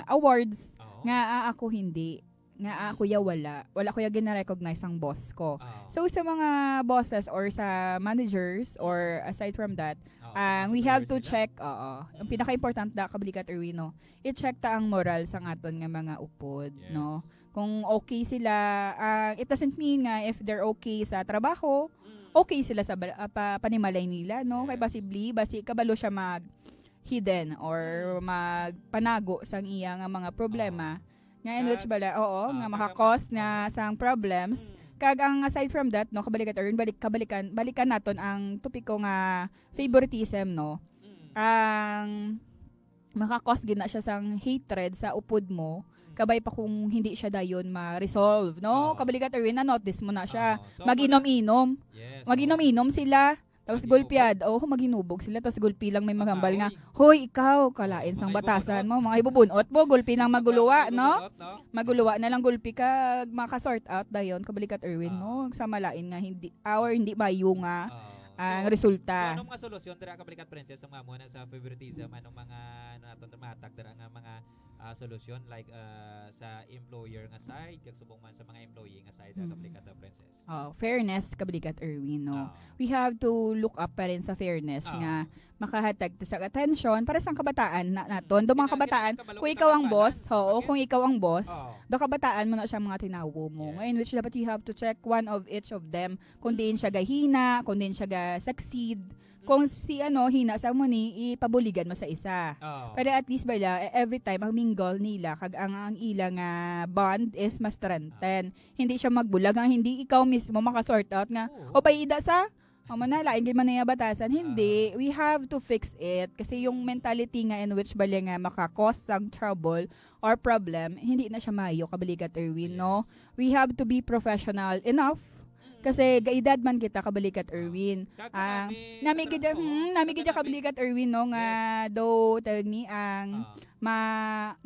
awards, Oo. nga, ah, ako hindi. Nga, ah, Mm. kuya, wala. Wala kuya gina-recognize ang boss ko. Oo. So, sa mga bosses or sa managers or aside from that, Oo, sa ah, mga we have superiors to nila. check, oo. Ang Mm. pinaka-importante da, Kablikat Erwin, no? I-check ta ang moral sa aton nga mga upod, Yes. no? Kung okay sila, ah, it doesn't mean nga if they're okay sa trabaho, Mm. okay sila sa bal-, ah, pa-, panimalay nila, no? Kay Yes. possibly, basi kabalo siya mag-hidden or Mm. magpanago sang iya nga mga problema. Oo. Nga in which Kag, bala, oo, ah, nga kag maka-cause ang, nga ah, sang problems. Mm. Kag ang aside from that, no, Kablikat Erwin, balik, kabalikan, balikan naton ang topiko nga favoritism, no? Mm. Ang maka-cause gid na siya sang hatred sa upod mo, Mm. kabay pa kung hindi siya dayon ma-resolve, no? Oo. Kablikat Erwin, na-notice mo na siya. Oo. So, Mag-inom-inom. Yes, oo. Mag-inom-inom sila. Tapos gulpiad, oh, maghinubog sila, tapos gulpi lang may maghambal nga, "Hoy, ikaw, kalain sang batasan mo, mga ibubunot mo, gulpi lang maguluwa, no?" Maguluwa na lang gulpi kag maka-sort out dayon, kabalikat Erwin, no? Sa malain nga hindi, or hindi mayo nga ang resulta. So, anong mga solusyon dira, kabalikat Princess, ang mga mo na sa favoritism, anong mga, ano naton, mahatag dira nga mga, ah, solusyon, like, ah, sa employer nga side, kag subong man sa mga employee nga side, ah, kabalikat, ah, Princess? Oh, fairness, kabalikat Erwin, no? We have to look up pa rin sa fairness nga makahatag ta sa attention para sa kabataan na, naton. Do mga kabataan, kung ikaw ang boss, oo, kung ikaw ang boss, do kabataan mo na siya mga tinawo mo. Ngayon, which dapat you have to check one of each of them. Kung diin siya gahina, kung diin siya ga-succeed, kung si ano, hina sa mo ni, ipabuligan mo sa isa. Pero at least, bala, e-, every time, ang mingle nila, kag ang, ang ila nga bond is ma-strengthen. Hindi siya magbulag, ang hindi ikaw mismo maka-sort out nga, "O, paida sa, amo na, lain gid man niya batasan." Hindi, we have to fix it. Kasi yung mentality nga in which, bala, nga maka-cause sang trouble or problem, hindi na siya mayo, kabalikat Erwin, no? We have to be professional enough. Kasi gaedad man kita, kabalikat Erwin. Ang nami gid, hmm, nami gid kabalikat Erwin, no, nga daw tawag ni ang ma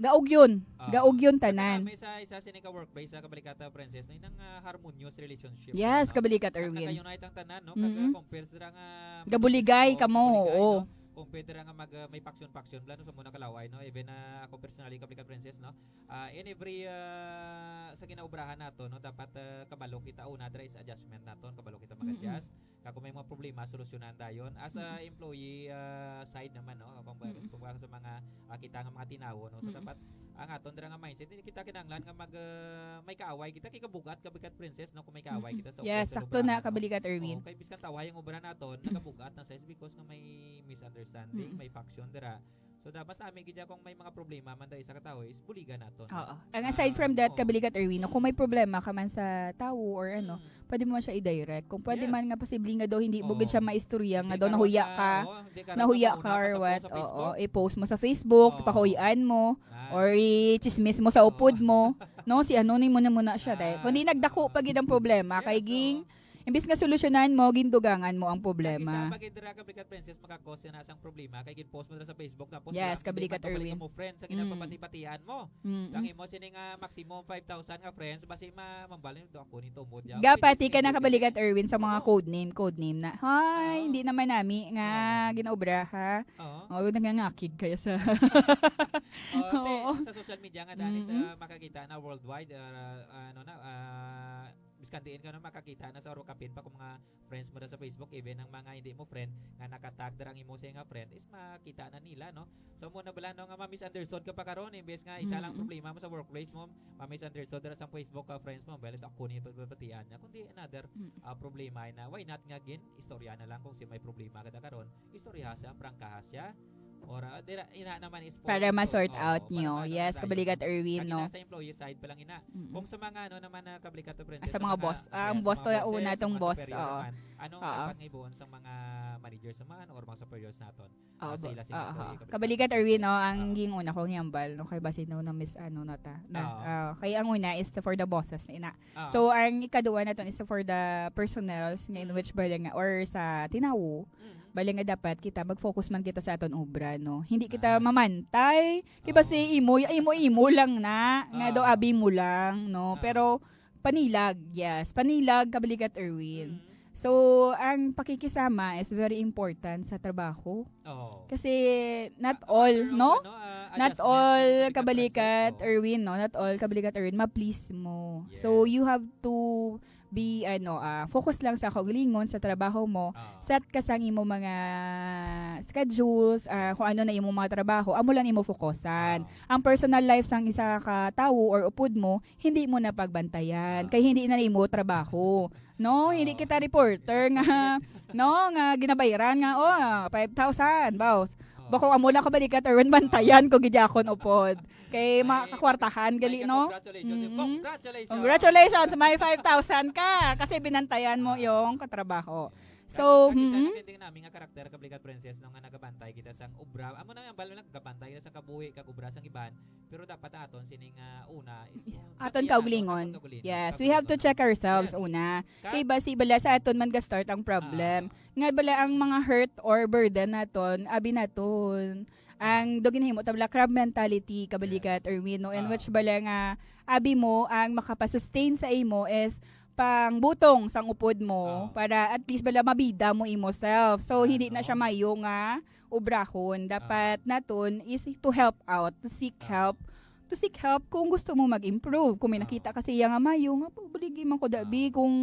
gaugyon. Gaugyon tanan. May isa, isa sini ka workplace sa kabalikat, ah, Princess, na inang, ah, harmonious relationship, yes, no? Kabalikat Erwin. Naka-unite ang tanan, no? Kag, ah, compare sa nga gabuligay kamo, oo. Compare dira nga mag, ah, may faction-faction bala, no, sa muna kalaway, no? Even, ah, ako personally, kabalikat Princess, no? Ah, in every, ah, sa ginaobrahan nato, no, dapat, ah, kabalo kita, una dira is adjustment naton, kabalo kita mag-adjust. Kag kung may mga problema, solusyonan dayon. As a employee, ah, side naman, no, kung ba, kung ba sa mga, ah, kita nga mga tinawo, no, so dapat ang aton dira nga mindset, hindi kita kinahanglan nga mag, ah, may kaaway kita, kay kabugat, kabalikat Princess, no, kung may kaaway kita sa, yes, sakto na, kabalikat Erwin. Oo, kay biskan tawo ang obra naton, nagabugat na sa is because nga may misunderstanding, may faction dira. So, da-, mas nami gid kung may mga problema man dahil sa katawo is buligan naton. Oo. And aside from that, kabalikat Erwin, no, kung may problema ka man sa tawo or ano, pwede mo man siya i-direct. Kung pwede man nga posible nga daw hindi mo gid siya maistorya nga daw nahuya ka, nahuya ka or what, oo, i-post mo sa Facebook, ipahuy-an mo, or i-chismis mo sa upod mo, no? Si ano ni mo na muna siya, dahil kundi nagdako pa gid ang problema, kay ging, imbis nga solusyonan mo, gindugangan mo ang problema. Isa pa gid dira, kabalikat Princess, maka-cause na sang problema kay gin-post mo dira sa Facebook, tapos yes, kabalikat Erwin, mo friends sa ginapabati-batian mo. Ang imo sini nga maximum five thousand nga friends, basi ma-, mambal ni, "Do ako ni tumod ya." Gapati ka na, kabalikat Erwin, sa mga code name, code name na, "Hay, hindi naman nami nga ginaobra, ha?" Oo. Oh, nangangakig kaya sa Oh, te, sa social media nga, dani sa makakita na worldwide, ah, ano na, ah, biskan diin ka na makakita na sa oro kapin pa kung mga friends mo na sa Facebook, even ang mga hindi mo friend nga nakatag dira ang imo sa nga friend is makita na nila, no? So, mo na bala, no, nga ma-misunderstood ka pa karon, imbes nga isa lang problema mo sa workplace mo, ma-misunderstood dira sa Facebook ka friends mo, well, ako ni pagpapatian niya, kundi another, ah, problema na, why not nga gin istorya na lang kung si may problema ka da karon, istorya siya, prangkaha siya, or, ah, dira, ina naman is for para ma-sort out nyo. Yes, kabalikat Erwin, no? Sa employee side pa lang ina. Kung sa mga ano naman na kabalikat, Princess, sa mga boss, ah, ang boss to, una tong boss, oo. Ano ang dapat nga ibuon sa mga manager sa mga ano, or mga superiors naton? Sa ila sila, kabalikat Erwin, no, ang ging una kong hambal, no, kay basi no na miss ano na ta. Na, ah, kay ang una is for the bosses na ina. So, ang ikaduha naton is for the personnels nga in which bala nga, or sa tinawo, bala nga dapat kita mag-focus man kita sa aton obra, no? Hindi kita mamantay. Kay basi imo, imo, imo lang na, nga daw abi mo lang, no? Pero panilag, yes, panilag, kabalikat Erwin. So, ang pakikisama is very important sa trabaho. Oo. Kasi not all, no? Not all, kabalikat Erwin, no? Not all, kabalikat Erwin, ma-please mo. So, you have to be, ano, ah, focus lang sa kaugalingon sa trabaho mo. Set ka sang imo mga schedules, ah, kung ano na imo mga trabaho, amo lang imo fokusan. Ang personal life sang isa ka tawo or upod mo, hindi mo na pagbantayan, kay hindi na imo trabaho. No, hindi kita reporter nga, no, nga ginabayaran nga, oh, five thousand, boss. Bako amo lang kabalikat, Erwin, bantayan ko gid akon upod. Kay makakwartahan gali, no? Congratulations. Congratulations, may five thousand ka kasi binantayan mo yung katrabaho. So, Kag, kag isa mm. na gid nga naming nga karakter, Kabalikat Princess, no, nga nagabantay kita sang obra. Amo na ang bal-, nagabantay kita sa kabuhi kag obra sang iban, pero dapat aton sini nga una is Is-, mo-, aton matiyan, no, kaugalingon. aton kaugalingon, Yes, kag we have to kaugalingon. check ourselves Yes. una. Kag, Kay basi bala sa aton man ga-start ang problem. ah, Nga bala ang mga hurt or burden naton, abi naton. Ah. Ang do ginahimo ta bala crab mentality, Kabalikat Yes. Erwin, no? In Ah. which bala nga abi mo, ang makapasustain sa imo is pangbutong sang upod mo Ah. para at least bala mabida mo imo self. So, Ah, hindi na siya no. mayo nga obrahon. Ah. Dapat naton is to help out, to seek Ah. help, to seek help kung gusto mo mag-improve. Kung may Ah. nakita ka sa iya nga mayo, nga pabaligi man ko dabi, Ah. kung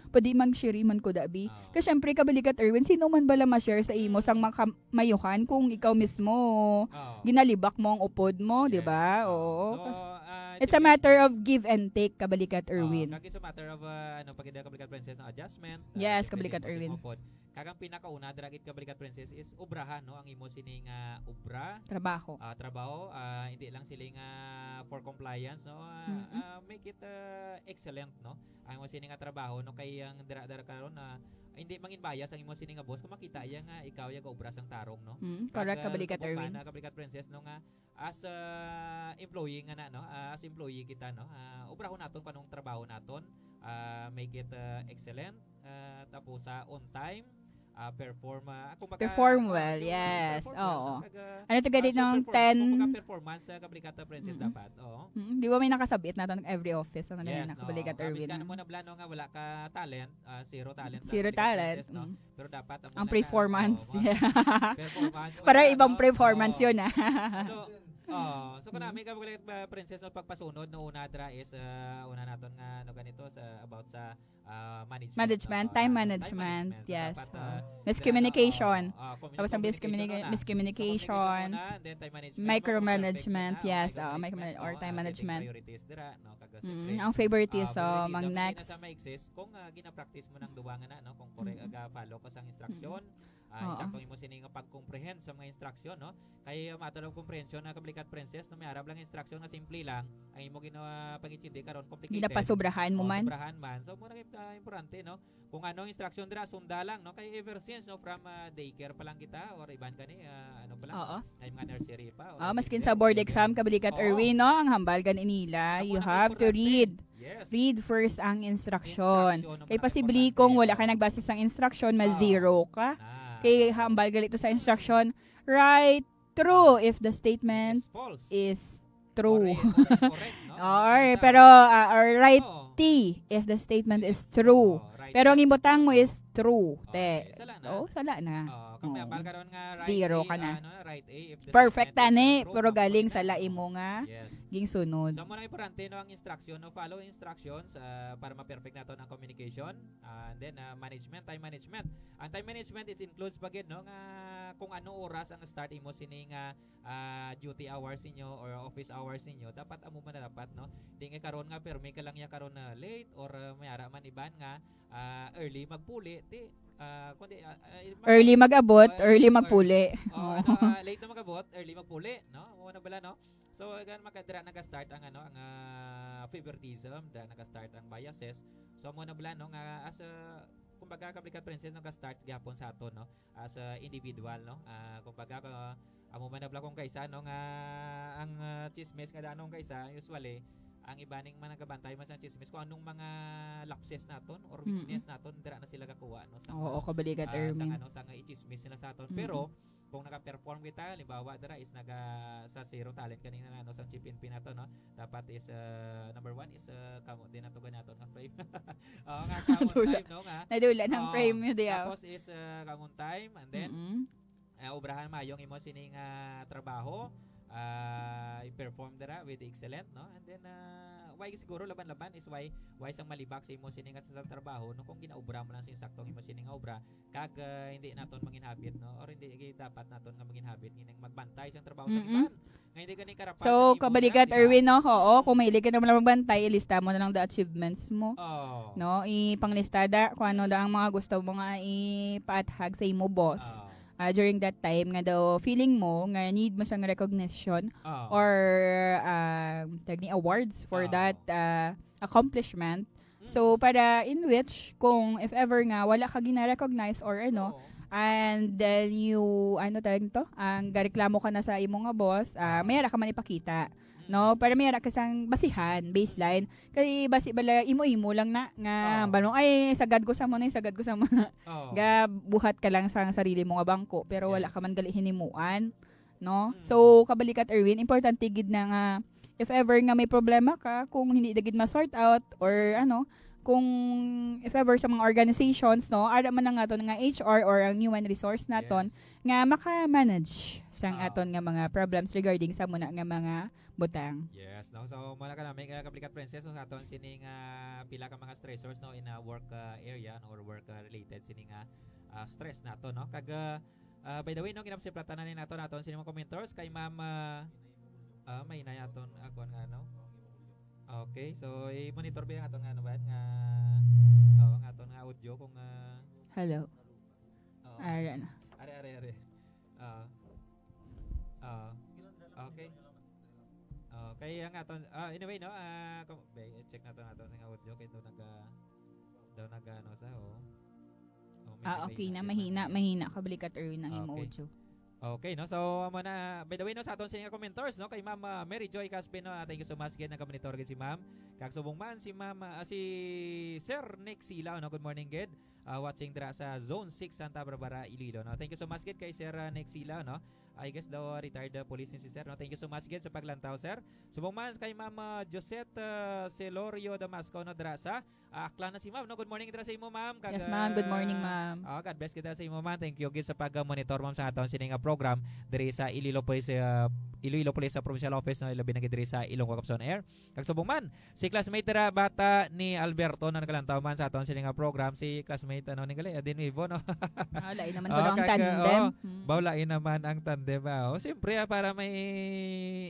pwede man share man ko dabi. Ah. Kasi syempre, Kabalikat Erwin, sino man bala ma-share sa imo sang maka-, mayuhan kung ikaw mismo Ah. ginalibak mo ang upod mo, di Yes. ba? Ah. Oo. So, ah, It's a sige. Matter of give and take, Kabalikat Ah, Erwin. Kag it's a matter of, ah, ano, pag-, Kabalikat Princess, no, adjustment. Ah, Yes, depende Kabalikat mo sa Erwin. imong upod. Kag ang pinakauna dira gid, Kabalikat Princess, is obrahan, no, ang imo sini nga obra, Trabaho. ah, trabaho, ah, hindi lang sila nga for compliance, no, ah, Mm-mm. ah, make it, ah, excellent, no, ang imo sini nga trabaho, no, kay ang dira dira karon na hindi mangin bias ang imo sini nga boss kung makita iya nga ikaw ya gaobra sang tarong, no. Mm, Kag, correct, ah, Kabalikat subong man Erwin. Na, Kabalikat Princess, no, nga as, ah, employee nga na, no, ah, as employee kita, no, ah, obrahon naton kung anong trabaho naton, ah, make it, ah, excellent, ah, tapos sa on time, ah, perform, ah, kumbaga, Perform ah, well, so, yes. perform well, no? Oo. Kag, ah, Ano to ah, gani so nung perform, ten? Kumbaga performance sa Kabalikat Princess Mm-mm. dapat, oo. Mm, di ba may nakasabit naton every office ang Yes, ganyan na, Kabalikat oo. Kami Erwin, sa no? Mo na bala, no, nga wala ka talent, ah, zero talent sa Zero Kabalikat talent. Princess, no? Mm. Pero dapat ang Ang muna ka, performance. Oo, mga performance. Para Wala, ibang no? performance Oo. Yun, ah. So, oh, so kung Mm. nami ka, Kabalikat, ah, Princess, no, pagpasunod, no, una dira is, ah, una naton nga, ano, ganito, sa, about sa, ah, management, Management, no? time Ah, management, time management. So, yes. dapat, Oo. ah, Miscommunication. Ah, commu-, Tapos ang communication miscommunica-, una. miscommunication. So, communication una, then time management, Micromanagement, perfect na, yes, micro oo, management, microman-, no? or Ah, time setting management. Priorities dira, no? Kag, ah, Mm, siyempre, ang favoritism, ah, favoritism, ang hindi na next. sa ma-exist kung, ah, gina-practice mo nang duwa nga na, no? Kung correct, Mm. ah, follow ka sang instruction, Mm. ah, Oo. insakto mo sini nga pag-comprehend sa mga instruction, no? Kay, ah, matter of comprehension na, Kabalikat Princess, no, may arab lang instruction nga simple lang, ang imo gina-, pag-intindi karon complicated. Ginapasobrahan mo Oh, man. Sobrahan man. So, mo na, ah, importante, no? Kung ano ang instruction dira, sunda lang, no? Kay ever since, no, from, ah, daycare pa lang kita, or iban gani, ah, ano pa lang, Oo. Ay, mga nursery pa, o Ah, maskin kinder, sa board o exam, kinder. Kabalikat Oo. Erwin, no? Ang hambal gani nila, Amo you na have to importante. Read. Yes. Read first ang instruction. Instruction ang Kay posible pinakaimportante, kung wala ka oo. nagbasa sang instruction, Ah. ma-zero ka. Ah, Kay oo. hambal gali to sa instruction, write true if the statement Is false. is true. Or, or correct, no? Or, Basta, pero, ah, or write oo. T if the statement is Yes. true. Oo, right. Pero ang ibutang mo is true, te. Okay, sala na. Oh, sala na. Oo, kung may Oo. ambal karon nga right Zero A, ka na. Ano, right A, if the Perfect statement is tani, true, pero mabuti galing na. sala Oo. Imo nga Yes. gingsunod. So, mo na importante, no, ang instruction, no, follow instructions, ah, para ma-perfect naton ang communication. Ah, and then, ah, management, time management. Ang time management is includes pa gid, no, nga kung ano oras ang start imo sini nga, ah, duty hours ninyo or office hours ninyo, dapat amo man na dapat, no? Di nga karon nga permi ka lang ya karon na late or, ah, may ara man iban nga, ah, early magpuli, ti, ah, kundi, ah, ah, mag- Early mag-abot, ah, early or- magpuli. Oh, Oo. Ano, ah, late na mag-abot, early magpuli, no? Mo na bala, no? So, gan mag-, dira naga-start ang, ano, ang, ah, favoritism, dira naga-start ang biases. So, mo na bala, no, nga as a, kumbaga, Kabalikat Princess, naga-start gyapon sa aton, no? As a individual, no? Ah, kumbaga, ah, amo man na bala kung kaisa, no, nga ang, ah, chismis nga daan kung kaisa, usually, ang ibaning mga nagabantay man sa chismis kung anong mga lapses naton or Mm-mm. weakness naton, dira na sila kakuha, no? Sa Oo, mga, Kabalikat ah, sa Erwin. ano, sa nga i-chismis nila sa aton. Mm-mm. Pero, kung naka-perform kita, halimbawa, dira is naga, sa zero talent kanina na, no, sa chip and pin nato, no? Dapat is, ah, number one is, ah, kamo din nato ganaton nga frame. Oo, nga kamo Nadula. time, no, nga. Nadula ng Oo, frame nyo diya. Tapos is, ah, kamo time, and then, Mm-mm. ah, obrahan mayo ang imo sini nga trabaho, ah, i-perform dira with excellent, no? And then, ah, why siguro laban-laban is why, why sang malibak sa imo sini nga sa trabaho, no? Kung ginaobra mo lang sa insakto ang imo sini nga obra, kag, ah, hindi naton mangin habit, no? Or hindi gi-, dapat naton nga mangin habit nga nang magbantay sa trabaho sa Mm-mm. iban. Nga hindi gani karapat So, sa imo Kabalikat na, di ba? Erwin, no? Oo, kung mahilig ka naman lang magbantay, ilista mo na lang the achievements mo. Oh. No? Ipanglista da kung ano da ang mga gusto mo nga ipaathag sa imo boss. Oh. Ah, during that time nga daw feeling mo nga need mo sang recognition Oh. or, ah, tag ni awards for Oh. that, ah, accomplishment. So, para in which, kung if ever nga wala ka gina-recognize or ano, Oo. and then you, ano tawag to? Ang gareklamo ka na sa imo nga boss, ah, Ah. may ara ka man ipakita, Mm. no? Para may ara ka sang basihan, baseline. Kay basi bala, imo-imo lang na, nga, Oo. balong, "Ay, sagad ko sa mo na, sagad ko sa mo na." Oo. Gabuhat ka lang sa sarili mo nga bangko, pero wala Yes. ka man gali hinimuan, no? Mm. So, kabalikat, Erwin, importante gid na nga, if ever nga may problema ka, kung hindi na gid ma-sort out, or ano, kung if ever sa mga organizations, no, ara man ang aton nga H R or ang human resource naton Yes. nga maka-manage sang Ah. aton nga mga problems regarding sa muna nga mga butang. Yes, no? So, muna ka na, may, uh, kablikat princess, no, sa aton sini nga pila ka mga stressors, no, in a work, uh, area, no, or work, uh, related sini nga, uh, stress nato, no? Kag, uh, uh, by the way, no, ginapasiplatan na ni nato, naton sini mga commenters kay Ma'am, uh, uh, may na aton, uh, kuwan nga, no? Okay, so i-monitor ba yung aton nga, ano ba yan? Nga, oh, nga aton nga audio kung, uh, Hello. Oh. Ara na. Are, are, are. Ah. Ah. Okay. Ah, kay ang aton, ah, anyway, no, ah, kung, be, check nato, nato nga audio kay daw naga, daw naga, ano, sa, oh. Oh, may Ah, delay okay na, na, may mahina, delay. Mahina, kabalikat, Erwin, ang imo Okay. audio. Okay, no? So, amo na, by the way, no, sa aton sini nga commenters, no, kay Ma'am, ah, Mary Joy Caspin, no, ah, thank you so much again, naga-monitor gid si Ma'am. Kag subong man si Ma'am, ah, si Sir Nick Silaw, no, good morning gid. Ah, watching dira sa Zone six, Santa Barbara, Iloilo, no? Thank you so much gid kay Sir, ah, Nick Silaw, no? I guess daw, ah, retired, ah, police ni si Sir, no? Thank you so much gid sa paglantaw, sir. Subong man kay Ma'am, ah, Josette, ah, Celorio Damasco, no, dira sa, ah, Aklan na si Ma'am, no? Good morning dira sa imo, Ma'am. Kag, Yes, ma'am. Good morning, ah, ma'am. ah, God bless kita sa imo, ma'am. Thank you gid sa pag-monitor, ma'am, sa aton sini nga program diri sa Iloilo Police, ah, Iloilo Police sa Provincial Office, no? Ilabi na gid diri sa Ilonggo Caps on Air. Kag subong man, si classmate dira bata ni Alberto na nagalantaw man sa aton sini nga program, si classmate, ano, ni gali, Adin Vivo, no? Ah, lain naman Oh, kuno ang kag, tandem. oh, Hmm. baw lain naman ang tandem, ah. Oh, siyempre, ah, para may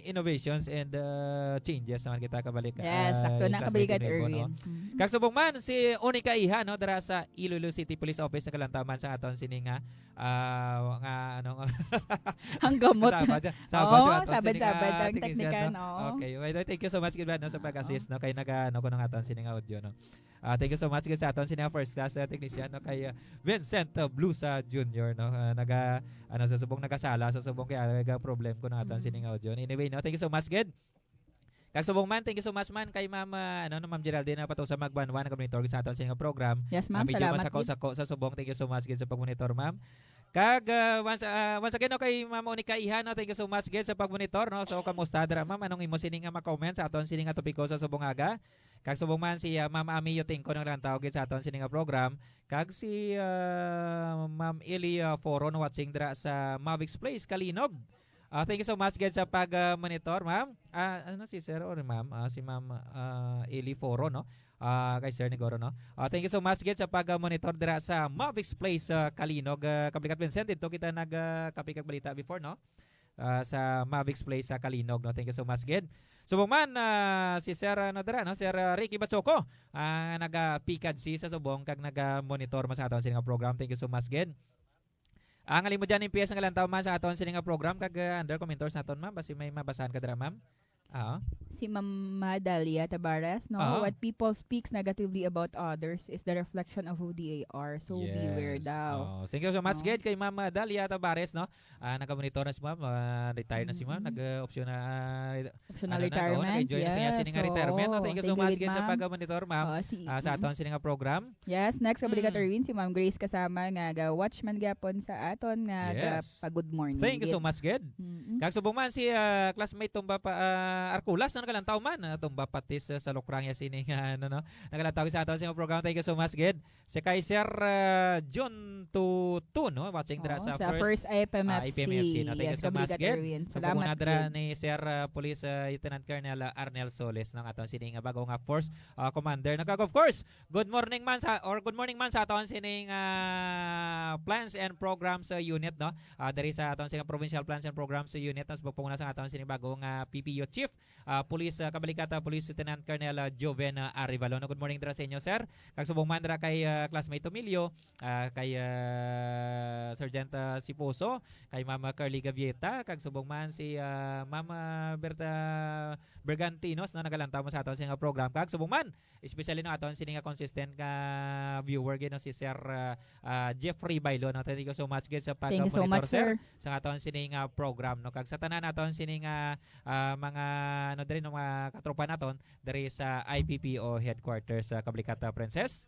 innovations and, ah, changes naman kita kabalik, Yes, ah, sakto na, classmate kabalikat, ni Vivo, no? Erwin. Hmm. Kag subong man, si Onika Iha, no, dira sa Iloilo City Police Office, nagalantaw man sa aton sini nga Ah, nga, ano, nga Ang gamot. Sabad, sabad Oo, yung aton sabad, sini nga sabad ang technician, teknika, no? no? Okay. Well, thank you so much, gid, no, sa Oo. pag-assist, no? Kay naga, ano, ko nang aton sini nga audio, no? Ah, thank you so much, gid, sa aton sini nga first class, uh, technician, no? Kay, uh, Vincent, uh, Blusa Junior, no? Ah, naga, ano, sa subong nagasala, sa subong kay, ah, naga problem ko nang aton Mm. sini nga audio. Anyway, no? Thank you so much, gid. Kag subong man, thank you so much man kay Ma'am, ah, ano, no, Ma'am Geraldine, ah, Patusa Magbanwa, nag-monitor sa aton sa inyong program. Yes, ma'am. Ah, medyo Salamat masako-sako sa subong. Thank you so much gid sa pag-monitor, ma'am. Kag, ah, once, ah, once again, no, kay Ma'am Onika Iha, no, thank you so much gid sa pag-monitor, no. So, kamusta dira, ma'am? Anong imo sini nga ma-comment sa aton sini nga topiko sa subong aga? Kag subong man si, ah, Ma'am Ami Yutingko, naglantaw gid sa aton sini nga program. Kag si, ah, Ma'am Eli, ah, Foro, no, watching dira sa Mavix Place, Kalinog. Ah, thank you so much gid sa pag, ah, monitor, ma'am. Ah, ano si Sir or ma'am? Ah, si Ma'am, ah, Eli Foro, no? Ah, kay Sir Nigoro, no? Ah, thank you so much gid sa pag, ah, monitor dira sa Mavix Place, ah, Kalinog. Ah, Kablikat Vincent, dito kita nag, ah, kape kag balita before, no? Ah, sa Mavix Place sa Kalinog, no? Thank you so much gid. Subong man, ah, si Sir, ano, dira, no? Sir, ah, Ricky Bachoco, ah, naga-pikad si sa subong kag naga-monitor man sa aton sini nga program. Thank you so much gid. Ang alimod dyan, M P S, nga lantaw man sa aton sini nga program, kag, ah, under commenters naton, ma'am, basi may mabasahan ka dira, ma'am. Ah. Si Ma'am Madalia Tabares, no? Ah. "What people speaks negatively about others is the reflection of who they are. So beware Yes. daw." Oh, thank you so much, No? gid, kay Ma'am Dalia Tabares, no? Ah, naga-monitor na si Ma'am, ah, retired na si Ma'am, Mm-mm. nag, ah, optional, ah, Optional ano na, oh, retirement, nag-enjoy na siya yes. sini nga retirement, no? Oo, Thank you so thank you, much, gid, gid, sa ma'am. pag-monitor, ma'am. Oo, si, Ah, sa mm. aton sini nga program. Yes, next, kabalikat, Mm. Erwin, si Ma'am Grace Kasama nga ga-watchman gyapon sa aton nga Yes. ga-pa-good morning, Thank you so gid. much, gid. Mm-mm. Kag subong man si, ah, classmate Tumba pa, ah, Arculas, no, nagalantaw man, ah, Tumba Patis, ah, sa Lukrang ya sini nga, ano, no? Nagalantaw sa aton sa program. Thank you so much, gid. Si kay Sir, ah, John Tutu, no? Watching dira Oo, sa sa first, first I F M F C. ah, I F M F C, no? Thank Yes, you so much, kabalikat, gid. Erwin. Sa Salamat, pagmuna dira gid. ni Sir, ah, Police, ah, Lieutenant Colonel, ah, Arnel Solis, no? Aton sini nga bago nga force, ah, commander. No? Kag, of course, Good morning man sa, or good morning man sa aton sining, ah, plans and programs, ah, unit, no? Ah, diri sa aton sining provincial plans and programs unit, no? Sa pagpanguna sa aton sining bagong, ah, P P U chief, ah, Police, ah, Kabalikata Police Lieutenant Colonel, ah, Joven, ah, Arevalo. No, good morning dira sa inyo, sir. Kag subong man dira kay, ah, classmate Tomilio, ah, kay, ah, Sergeant, ah, Siposo, kay Mama Carly Gavieta, kag subong man si, ah, Mama Berta Bergantinos, no, nagalantaw mo sa aton sa nga program. Kag subong man, especially, no, aton sini nga consistent nga viewer gid, no, si Sir, ah, ah, Jeffrey Bailo, no. Thank you so much gid sa Thank you so pagmonitor, much, sir, sir. Sa aton sini nga program, no. Kag sa tanan aton sini nga, ah, mga, ano, diri, no, mga katropa naton diri sa I P P O headquarters sa Kabalikata, Princess.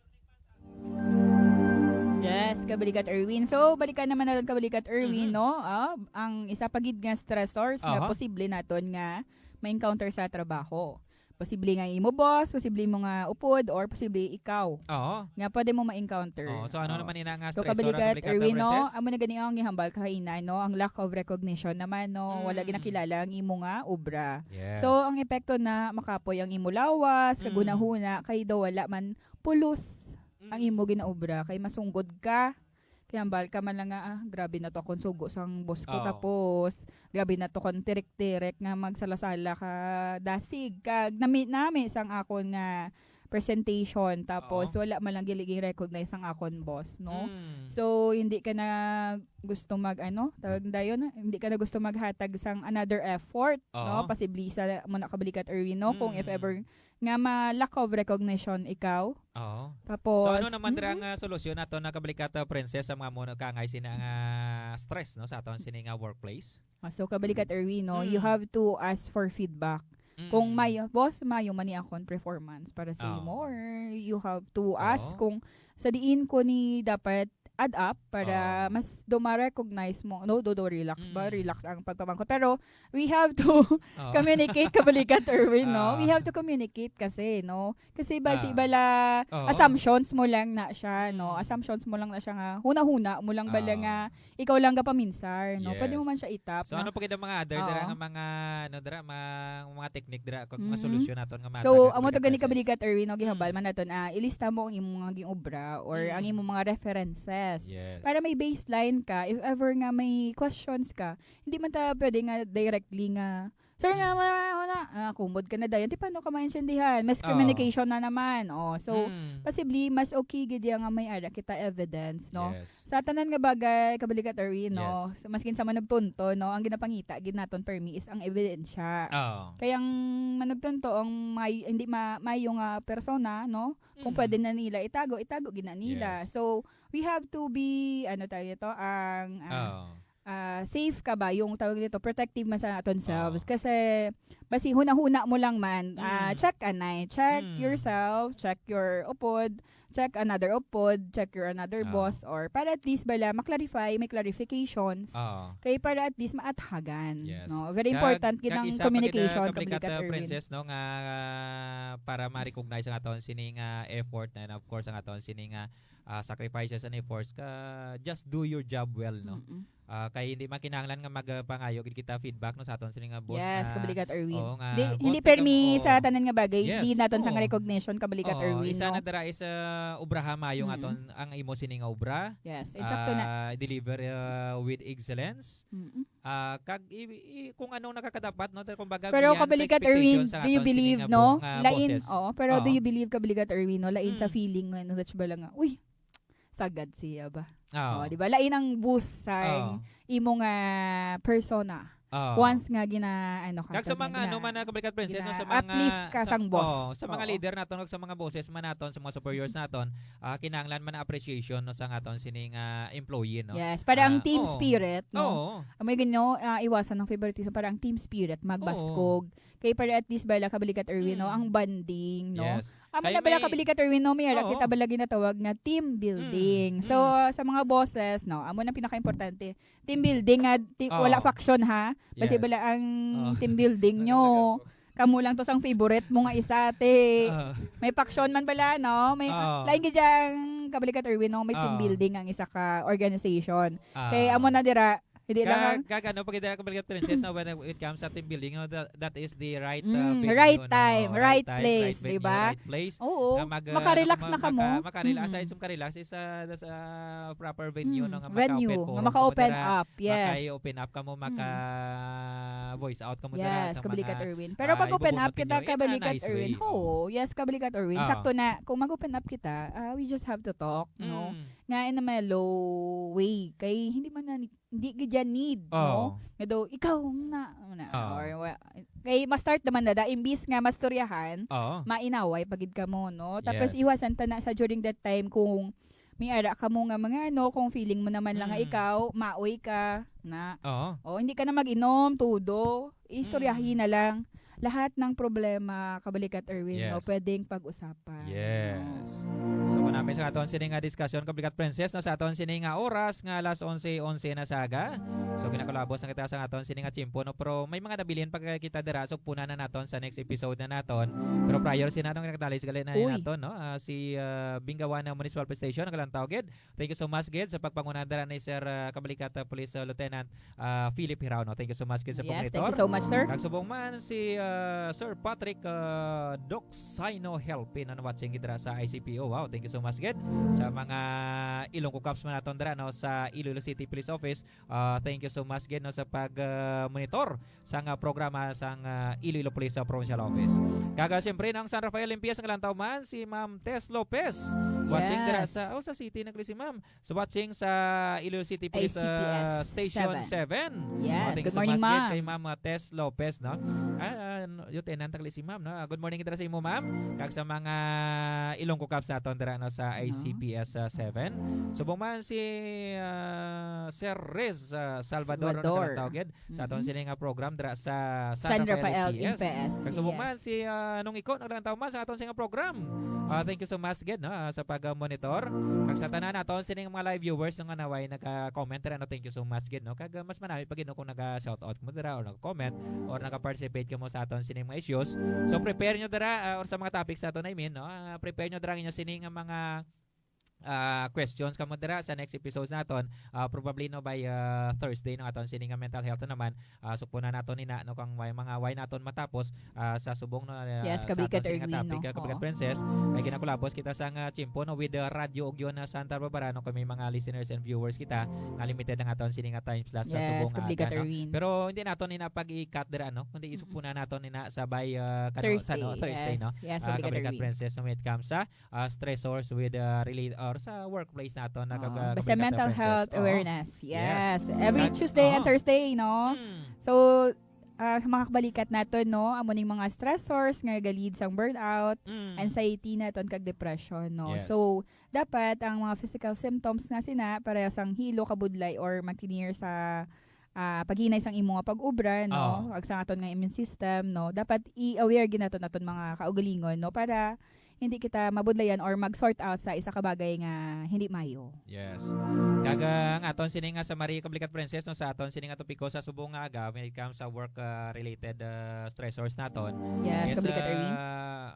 Yes, Kabalikat Erwin. So, balikan naman natin, Kabalikat Erwin, Mhm. no? Ah, ang isa pa gid nga stressors nga Aha. posible naton nga ma-encounter sa trabaho. Posible nga imo boss, posible mo nga upod, or posible ikaw Oo. nga pwede mo ma-encounter. Oo. So, ano Oo. naman ina nga So, stressor ang Kabalikat Kabalikat Erwin, no? Princess? Amo na gani ang gihambal kahina, no? Ang lack of recognition naman, no? Wala Mm. ginakilala ang imo nga obra. Yes. So, ang epekto na makapoy ang imo lawas, kag Mm. hunahuna, kay daw wala man pulos ang Mm. imo ginaobra, kay masunggod ka. Kay hambal ka man lang nga, "Ah, grabe na to akong sugo sang boss ko." Oo. Tapos, grabe na to akong tirik-tirik nga magsalasala ka dasig. Kag nami-nami sang akon nga presentation. Tapos, Oo. wala man lang gili recognize ang akon boss, no? Mm. So, hindi ka na gusto mag, ano, tawag na dayon, hindi ka na gusto maghatag sang another effort, no? Oo. Pasibli sa mo na Kabalikat Erwin, no? Kung if Mm. ever nga ma-lack of recognition ikaw. Oo. Tapos, So, ano naman dira mm. nga solusyon nato na Kabalikata Princess sa mga mo nagkaangay sina nga stress, no, sa aton sini nga workplace? Ah, so, Kabalikat Erwin, no, you Mm. have to ask for feedback. Kung Mm. may, boss, mayo man ni akon performance para sa imo, Oo. or you have to ask Oo. kung sa diin ko ni dapat add up para Oo. mas do ma-recognize mo. No, do, do, relax ba? Mm. Relax ang pagpamangkot. Pero we have to Oo. communicate, Kabalikat Erwin, no? We Ah. have to communicate kasi, no? Kasi basi Ah. bala Oo. assumptions mo lang na siya, no? Mm. Assumptions mo lang na siya nga, huna-huna mo lang bala Ah. nga, ikaw lang gapaminsar, no? Pwede mo Yes. man siya itap, So, no? ano pa gid ang mga other dira Oo. nga mga, ano, dira, mga, mga technique dira, kag mga Mm. solusyon naton nga So, matagad amo to gani, Kabalikat Erwin, no? Gihambal Mm. man naton, ah, ilista mo ang imong mga gin-obra or ang Mm. imong mga references. Yes. Para may baseline ka, if ever nga may questions ka, hindi man ta pwede nga directly nga, "Sir, nga, Mm. wala, wala." Ah, kumod ka na dayon. Di, paano ka maintindihan? Oo. Miscommunication na naman. Oh, so, Mm. possibly, mas okay gid yan nga may ara kita evidence, no? Yes. Sa tanan nga bagay, Kabalikat Erwin, no? Yes. Sa, maskin sa manugtunto, no? Ang ginapangita gid naton permi is ang ebidensya. Oo. Kay ang manugtunto, ang may, hindi ma-, mayo nga persona, no? Kung Mm. pwede na nila itago, itago gid na nila. Yes. So, we have to be, ano tawag nito, ang, ah, Oo. ah, safe ka ba? Yung tawag nito, protective man sa aton selves. Oo. Kasi, basi huna-huna mo lang man, ah, Mm. check anay, check Mm. yourself, check your upod, check another upod, check your another Oo. boss, or para at least bala, ma-clarify, may clarifications. Oo. Kay para at least maathagan, Yes. no? Very Kag, important gid kag ang isa pa gid, ah, communication, Kabalikat, Kabalikat ah, Erwin. Princess, no, nga, ah, para ma-recognize ang aton sini nga effort and of course ang aton sini nga, ah, sacrifices and efforts ka, just do your job well, no? Mm-mm. Ah, kay hindi man kinahanglan nga magpangayo gid kita feedback, no, sa aton sini nga boss Yes, nga, Kabalikat Erwin. oo, nga Di, boss, hindi tika mo, permi oo. sa tanan nga bagay, Yes, di naton sang oo. recognition, Kabalikat Oo, Erwin, isa no? na dira is, ah, obraha mayo nga Mm. aton ang imo sini nga obra. Yes, insakto na. Ah, deliver, ah, with excellence. Mm-mm. Ah, kag i, i, kung anong nakakadapat, no? Pero kumbaga, Pero beyond sa Kabalikat expectation Erwin, sa do you aton sini believe, nga no? buong, ah, Lain, boses. oo, pero do Oo. you believe, Kabalikat Erwin, no? Lain sa Mm. feeling nga, in which ba lang nga, "Uy, sagad siya ba?" Oo. Oh, di ba? Lain ang boost sa Oo. imo nga persona. Oo. Once nga gina-, ano ka, Kag sa pag mga, gina-, ano man, ah, Kabalikat Princess, no, sa mga, gina-uplift ka sa, sang boss. oo, sa mga Oo. leader naton, kag sa mga bosses man naton, sa mga superiors naton, ah, kinahanglan man ang appreciation, no, sa aton sini nga employee, no? Yes, para ang Ah, team oo. spirit, no? Oo. Amoy gid, no, ah, iwasan ang favoritism, para ang team spirit magbaskog. Oo. Kay para at least bala, Kabalikat Erwin, no, Mm. ang bonding, no? Yes. Amo Kay na bala, may Kabalikat Erwin, no, may ara Oo. kita bala ginatawag nga team building. Mm. So, Mm. sa mga bosses, no, amo na pinaka-importante. Team building nga, ti-, Oo. wala faction, ha? Basi Yes. bala ang Oo. team building Ano nyo, na kamo lang to sang favorite mo nga isa, te. Oo. May faction man bala, no? May, Oo. lain gid yang Kabalikat Erwin, no? May team Oo. building ang isa ka organization. Ah. Kay amo na dira, hindi lang Ka-, ang kag ano, pag dira Kabalikat Princess, no, when it comes sa team building, no, that, that is the right, uh, Mm, venue, right no? time, Oh, right right time, place, right venue, di ba? right place. Oo. Nga mag, uh, Makarelax Maka-, na kamo. maka-, makarelax. Mm. Aside sa makarelax, is, uh, that's a proper venue, Mm, no, nga venue, maka-open nga forum, maka-open kumbaga, up, yes. maka-open up kamo, Mm. maka- ah, voice out kamo dira Yes, sa Kabalikat mga, Erwin. Pero ah, mag-open up ibubunot kita, ninyo in a Kabalikat nice Erwin. way. Oo. Oo, yes, Kabalikat Erwin. Ah. Sakto na, kung mag-open up kita, ah, we just have to talk, no? Mm. Nga in a mellow way. Kay hindi man na, hindi gid yan need, no? Oo. Nga daw, ikaw na, na, Oo. or wa-, kay ma-start naman na da, imbis nga mastoryahan, Oo. mainaway pa gid kamo, no? Tapos Yes. iwasan ta na siya during that time kung may ara kamo nga mga ano, kung feeling mo naman lang nga Mm. ikaw, maoy ka, na. Oo. O, hindi ka na mag-inom, todo. Istoryahin Mm. na lang. Lahat ng problema, Kabalikat Erwin, no, Yes. pwedeng pag-usapan, no? Yes. So, kung namin sa aton sini nga diskusyon, Kabalikat Princess, no, sa aton sini nga oras, nga alas onse, onse na sa aga. So, ginakulabos na kita sa aton sini nga tiyempo, no? Pero may mga nabilin pa kay kita dira. So, puna na naton sa next episode na naton. Pero prior sina nung nagdalis gali na Uy. naton, no? Ah, si, ah, Bingawan Municipal Police Station, nagalantaw gid. Thank you so much gid sa pagpanguna dira ni Sir, ah, Kabalikat, ah, Police, ah, Lieutenant, ah, Philip Hirao, no? Thank you so much gid sa Yes, thank you pagmonitor. so much, sir. Kag subong man si, ah, Sir Patrick, ah, Doc Sino Helpin, ano, watching gid dira sa I C P O. Wow, thank you so much gid sa mga Ilonggo Cops man naton dira, no, sa Iloilo City Police Office. Ah, thank you so much gid, no, sa pag, ah, monitor sang, ah, programa sang, ah, Iloilo Police, ah, Provincial Office. Kag, ah, siyempre, no, ang San Rafael M P S, nagalantaw man si Ma'am Tess Lopez. Watching dira Yes. sa, oh, sa city na gali si Ma'am. So, watching sa Iloilo City Police, ah, I C P S Station seven. seven. Yes, Oh, thank you good so morning, much gid ma'am. kay Ma'am, ah, Tess Lopez, no? Ah, ah, no, Lieutenant gali si Ma'am, no? Ah, good morning dira sa imo, Ma'am. Kag sa mga Ilonggo Cops naton dira, no, sa Mhm. I C P S, ah, seven. Subong man si, ah, Sir Rez, ah, Salvador, no, Salvador. nagalantaw gid sa aton Mhm. sini nga program dira sa San San Rafael Rafael M P S. M P S, Kag subong yes. man si, ah, Nong Iko, nagalantaw man sa aton sini nga program. Ah, thank you so much gid, no, ah, sa pag-monitor. Kag sa tanan naton sining mga live viewers nga naway naka-comment dira, no, thank you so much gid, no. Kag, ah, mas manami pa gid, no, kung naga-shoutout mo dira or naka-comment or naka-participate kamo sa aton sining mga issues. So prepare nyo dira, ah, or sa mga topics naton, I mean, no, ah, prepare nyo dira ang inyo sining nga mga, ah, questions kamo dira sa next episodes naton. Ah, probably, no, by, ah, Thursday, no, aton sini nga mental health na naman. Ah, sukpunan naton ina, no, kung may mga way naton matapos, ah, sa subong, no, ah, Yes, sa Kabalikat aton sini nga Erwin, topic, no? ah, Kabalikat Oo. Princess. Kay ginakulabos kita sa nga tiyempo, no, with, ah, Radyo Ugyon na Santa Barbara, no, kung may mga listeners and viewers kita, nga limited ang aton sini nga time slot sa Yes, subong nga Kabalikat aga, no? Erwin. Pero hindi naton ina pag-i-cut dira, no, kundi Mm-mm. isukpunan naton ina sa by, ah, kano, sa, no, Thursday, Thursday, yes. no? Yes, Ah, Kabalikat Kabalikat Erwin. Princess, no, when it comes sa, ah, stressors with, ah, relate or sa workplace naton, na Oo. kag, ah, Basta Kabalikat mental Princess. health Oo. awareness. Yes. Yes. Every Kag, Tuesday and oo. Thursday, no? Mm. So, ah, sa mga kabalikat naton, no, amo ning mga stressors nga galid sang burnout, Mm. anxiety naton, kag depression, no? Yes. So, dapat ang mga physical symptoms nga sina, pareho sang hilo, kabudlay, or magtinir sa, ah, paghinay sang imo nga pag-ubra, no? Oo. Kag sa aton nga immune system, no? Dapat i-aware gid naton aton mga kaugalingon, no? Para hindi kita mabudlayan or mag-sort out sa isa ka bagay nga hindi maayo. Yes. Kag, ah, ang aton sini nga summary, Kabalikat Princess, no, sa aton sini nga topiko sa subong nga aga, when it comes sa work, ah, related, ah, stressors naton, Yes, is, Kabalikat Erwin. ah,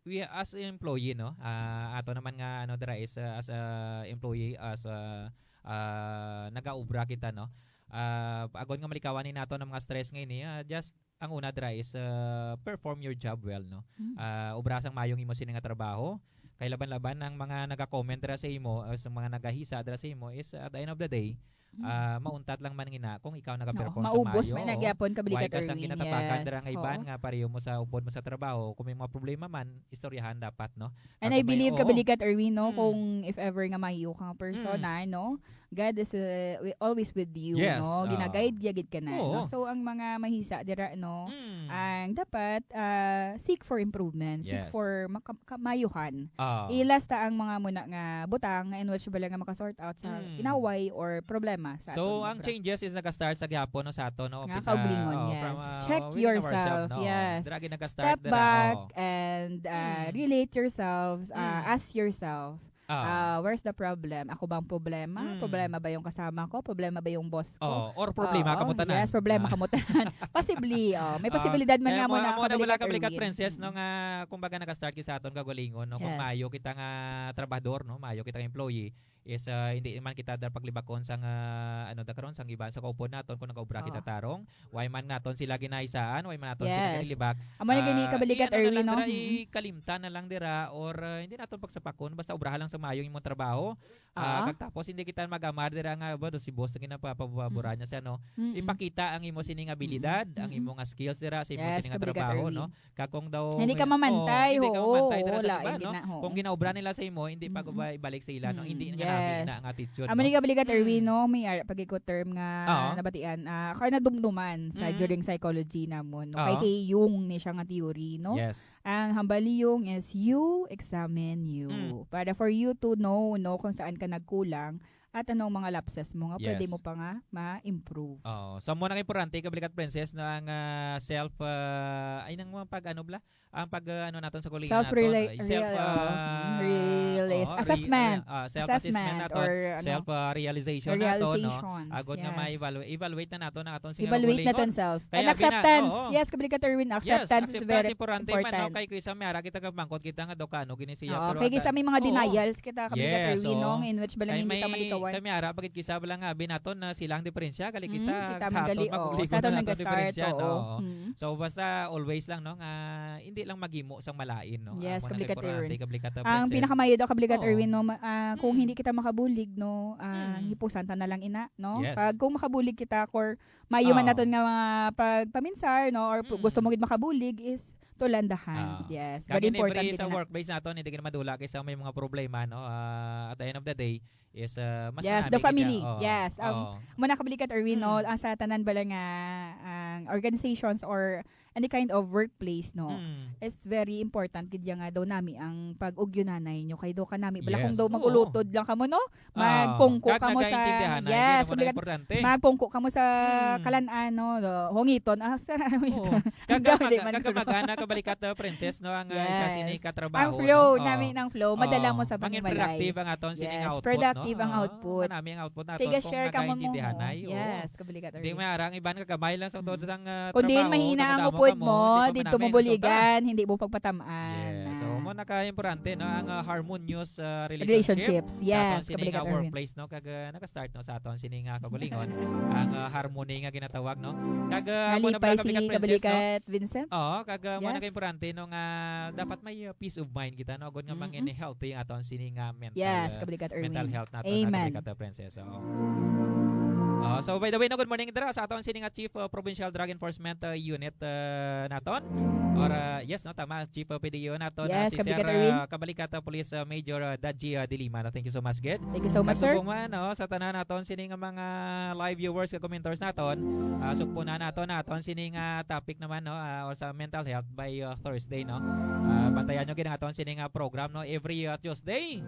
we, as an employee, no, ah, ato naman nga, ano, dira is, ah, as a employee, as a, ah, nagaobra kita, no, ah, agod nga malikawan ni naton ang mga stress nga ini, ah, just ang una dira is, ah, perform your job well, no? Mm. Ah, obra sang maayo ang imo sini nga trabaho. Kay laban-laban ang mga naga-comment dira sa imo, ah, sa mga nagahisa dira sa imo is, at the end of the day, Mm. ah, mauntat lang man gina kung ikaw Oo, nagaperform sa maubos maayo, man na oo. gyapon, Kabalikat Why ka sang Erwin, ginatapakan yes. dira nga iban Oo. nga pareho mo sa upod mo sa trabaho? Kung may mga problema man, istoryahan dapat, no? And Ah, I kung may, believe, oo. Kabalikat Erwin, no, Mm. kung if ever nga maayo ka nga persona, Mm. no, God is, uh, wi-, always with you, Yes, no? oo. Gina-guide niya gid ka na, Oo. no? So, ang mga mahisa dira, no, Mm. ang dapat, ah, seek for improvement, seek Yes. for maka-, kamayuhan. Oo. I-last ta ang mga muna nga butang in which bala nga maka-sort out sa Mm. inaway or problema sa So, aton ang mga changes is nagka-start sa gihapon, no, sa aton, no? Nga Umpisa, kaugalingon, oo, yes. from, ah, Check within yourself, ourselves, no? yes. Dira gid nagka-start Step dira, back oo. and, ah, Mm. relate yourselves, ah, Mm. ask yourself, Ah. ah, where's the problem? Ako bang problema? Mm. Problema ba yung kasama ko? Problema ba yung boss ko? Oh, or problema Oo, kamo tanan. yes, problema Ah. kamo tanan. Possibly, oh, may Ah, posibilidad man eh, nga mo mo-, na mo na wala kabalikat, Kabalikat Erwin. Princess, no, Mm. nga, kumbaga, naka-start kita sa aton kaugalingon, no, kung Yes. maayo kita nga trabahador, no, maayo kita nga employee, is, ah, hindi man kita da paglibakon sang, ah, ano da karon, sang iban sa kaupod naton kung nagaobra kita Oo. tarong. Why man naton sila ginaisaan, why man naton sila Yes. ginilibak. Amo na gani, Ah, kabalikat, i-ano na Erwin, lang no? dira, Mm. ikalimtan na lang dira, or, ah, hindi naton pagsapakon, basta obraha lang sa maayo ang imong trabaho. Ah, Ah. kag tapos hindi kita mag-amar dira nga, ba, do si boss na ginapapabura Mm. niya siya, no? Mm-mm. Ipakita ang imo sining abilidad, Mm-mm. ang Mm-mm. imo nga skills dira sa imo Yes, sining nga kabligat, trabaho, Erwin. no? Kag kung daw Hindi ka may, mamantay, oo, hindi ka oo, mamantay dira sa wala, iba, hindi no? na, oo. Kung ginaobra nila sa imo, hindi pa Mm-mm. ba ibalik sa ila, no? Mm-mm. Hindi nga Yes. nabi na ang attitude, Amo no? ni kabligat, Erwin, Mm. no? May ara-, pag-ikot term nga Oo. nabatian, ah, kaya nadumduman sa Mm. during psychology namon, no? Kay Oo. Kay Jung ni siya nga theory, no? Yes. Ang hambal ni Jung is you examine you. Mm. Para for you to know, no, kung saan ka nagkulang at anong mga lapses mo nga pwede Yes. mo pa nga ma-improve. Oo. So, amo na ang importante, kabligat princess, no, ang, ah, self, ah, ay, nang mga pag-, ano bala? Ang pag, ah, ano naton sa kulihan Self naton, rela-, ay, self, real, ah, mm, realis-, oo, re-, assessment. ah, self-assessment Assessment naton, or, ano, self, ah, realization naton, no? realizations. Agod nga Yes. ma-evaluate, evaluate na naton ang aton sining Evaluate kaugalingon. naton self. Kaya And abi na, acceptance. oo. Yes, kabligat Erwin, Yes, acceptance is acceptance very importante man, no? important. Kay kisa may ara kita kag mangkot kita nga daw kano gini siya, Oo, pero kay gisa may mga oo. denials kita, kabligat Yes, Erwin, no? oo. In which bala Kay hindi ta may, malikawan. kay may ara pa gid kisa bala nga abi naton na sila ang diferensya, gali Mm, kisa kita sa man aton gali, man oo. kaugalingon Sa aton na lang naton ga-start, diferensya, no? oo. Oo. Mm. So, basta always lang, no, nga hindi lang maghimo sang malain, no? Yes, Amo na kabligat importante, Erwin. kabligat Ang princess. pinakamayo daw, kabligat Oo. Erwin, no, ma-, ah, kung Mm. hindi kita makabulig, no, ah, Mm. hipusan ta na lang ina, no? Yes. Kag kung makabulig kita, kor maayo man Oo. naton nga mga pagpaminsar, no, or pu-, Mm. gusto mo gid makabulig, is to lend a hand. Ah. Yes, Kag very in every important gid sa na. workplace naton, hindi gid madula kay sa may mga problema, no? Ah, at the end of the day, is, ah, mas Yes, the nanami gid family. siya. Oo. Yes. Um, Oo. Muna kabligat, Erwin, no? Mm. Ang sa tanan bala nga, ang organizations or any kind of workplace, no? Mm. It's very important gid ya nga daw nami ang pag-ugyonanay nyo. Kay daw kanami, bala kung Yes. daw Oo. mag-ulutod lang kamo, no? Ah, Magpungko kag kamo sa, nagaintindihanay, yes, yun ang kabligat, importante. magpungko kamo sa Mm. kalan-an, no? Hungiton. Ah, sa Oo. Kag Hindi, mag-, man kag guro. magana, kabligat, uh, princess, no? Ang, uh, isa Yes. sini ka trabaho, Ang flow, no? nami Oo. ng flow, madala Oo. mo sa Mangin panimalay. productive ang aton sining Yes, output, productive no? ang Ah, output. manami ang output naton Kay kung ga-share ka mo mo. nagaintindihanay, oo. Yes, kabligat, Di Erwin. may ara ang iban nga gamay lang sa Mm. todo sang, uh, Kung diin trabaho, mahina ang tama-tama upod mo, mo, hindi dito ka mo may resulta. buligan, hindi mo pagpatamaan. Yes. So, Ah. mo naka-importante, no? Ang, uh, harmonious, uh, relationship Relationships, sa aton yes, sining, kabligat, uh, Erwin. workplace, no? Kag, uh, naka-start, no, sa aton sining, uh, kaugalingon, ang, uh, harmony nga ginatawag, no? Kag, uh, amo na Nalipay pala, si kabligat princess, no? kabligat Vincent? Oo, kag, uh, mo Yes. naka-importante, no, nga dapat may, uh, peace of mind kita, no? Agud nga Mm-mm. mangin healthy ang aton sining, uh, mental, Yes, uh, kabligat mental Erwin. health naton, uh, Amen. kabligat, uh, princess. Oo. Uh, so, by the way, no, good morning dira sa aton sining, uh, Chief, uh, Provincial Drug Enforcement, uh, Unit, uh, naton. Or, uh, yes, no, tama, Chief, uh, P D O naton, uh, Yes, si kabligat Sir, Erwin. uh, Kabalikat, uh, Police, uh, Major, uh, Dadji, uh, Dilima, no? Thank you so much, gid. Thank you so much, sir. Kag subong man, no, sa tanan naton sining mga live viewers kag commenters naton, ah, sugpon na naton, naton sining, ah, topic naman, no, ah, o sa mental health by, ah, Thursday, no. Ah, bantayan nyo gid ang aton sining, ah, program, no, every, ah, Tuesday.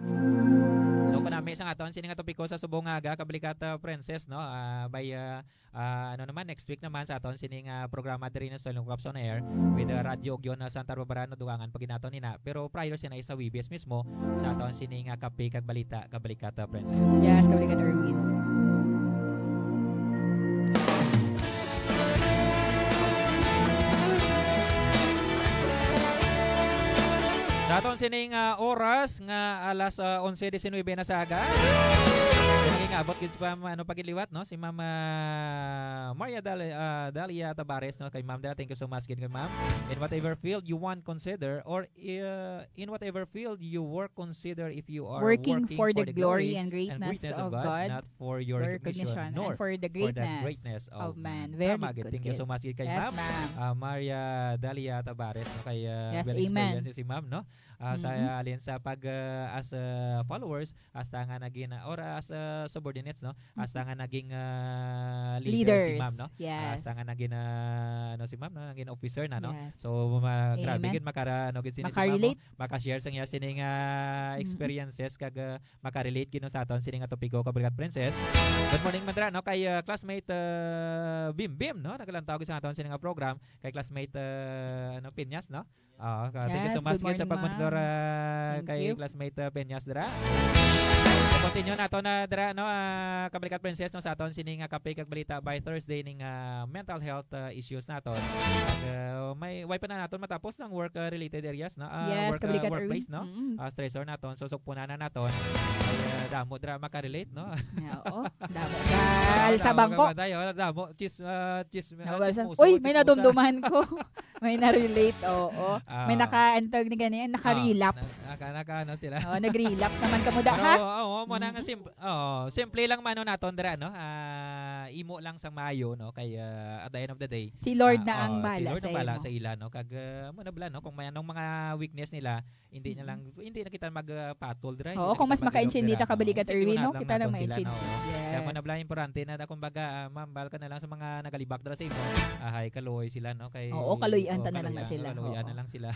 So, kanami sa aton sining, ah, topiko sa subong nga aga, Kabalikat, ah, Princess, no, ah, by, ah, ah, ano naman, next week naman sa aton sining, ah, programa diri na sa Lungkap on Air with, ah, Radyo Ugyon, ah, Santa Barbara, no, dugangan pa gid naton ina. Pero prior sina sa Webes mismo, sa aton sining, ah, Kape kag Balita, Kabalikat, ah, Princess. Yes, Kabalikat Erwin. Sa aton sining, ah, oras nga alas, ah, onse diecinuebe na sa aga. Naging abot gid si Ma'am, ano, pagiliwat, no? Si Ma'am, ah, Maria Dal-, ah, Dalia Tabares, no? Kay Ma'am Dal-, thank you so much gid kay Ma'am. In whatever field you want consider, or, uh, in whatever field you work, consider if you are Working working for for the the glory glory and and greatness greatness of of God, God, not for your your recognition, recognition, and nor for the for the greatness greatness of of man. man. Very Tama gid. good, Thank you good. so much gid kay Yes, Ma'am, ma'am. ah, Maria Dalia Tabares, no? Kay, ah, Yes, well amen. experienced si Ma'am, no? Ah, sa, Mm-hmm. alin sa pag, ah, as, ah, followers, hasta nga naging, ah, or as, ah, subordinates, no? Hasta Mm-hmm. nga naging, ah, leader si Leaders, Ma'am, no? Ah, hasta yes. nga naging, ah, ano, si Ma'am, no? Naging officer na, no? Yes. So, ma-, grabe Amen. gid, makara-, ano, gid sini si Ma'am, no? Makarelate. Maka-share sa iya sining, ah, Mm-hmm. experiences kag, ah, makarelate gid, no, sa aton sini nga topiko, Kabalikat Princess. Good morning, Mandra, no, kay, ah, classmate, ah, Bim Bim, no, nagalantaw gid sa aton sini nga program, kay classmate, ah, ano, Piñas, no? Oo, ka-, thank you Yes, so much good gid sa morning, pagmonitor, ma'am. ah, Thank kay you. classmate, ah, Peñas dira. So, continue nato na dira, no? Ah, Kabalikat Princess, no, sa aton sini nga Kape kag Balita by Thursday ning, ah, mental health, ah, issues naton. Kag, ah, may, way pa na naton matapos ng work, ah, related areas, no? Ah, Yes, work, ah, Kabalikat workplace, Erwin. No? Mm. Ah, stressor naton. So, sugpunan na naton. Ay, ah, damo dira makarelate, no? Yeah, oo. Damo. Ah, Dahil sa damo bangko. Ka ba tayo? Damo. Chis-, ah, chis-, ah, Nawala sa, chismoso, uy, may chismosa. Nadumduman ko. May na-relate, oo. Ah. May naka, ang tawag ni gani, naka-relapse. Ah, na-, naka-, naka-, ano sila? Oh, nag-relapse naman kamo da, Pero, ha? Oo, oo, mo na nga Mm-hmm. sim-, oo, simple lang man, no, naton dira, no? Ah, imo lang sang maayo, no? Kay, ah, at the end of the day, Si Lord ah, na ang oo, si bahala Lord sa ang bahala imo. Sa ila, no? Kag, ah, mo na bala, no? Kung may anong mga weakness nila, hindi na Mm. lang, hindi na kita mag, ah, patol dira, Oo, hindi na kung kita mas maka-intindi ta, mag-ilog dira, kabalikat, Erwin, no? Intindihan lang Kita lang naton sila, ma-intindi. No? Kaya mo na Yes. bala, importante na, da, kumbaga, ah, ma'am, bal ka na lang sa mga nagalibak dira sa imo. Ah, hi, kaluoy sila, no? Kay, Oo, kaluy-an oh, ta na lang na kaluy-an, sila. Kaluy-an Oo. Na lang sila.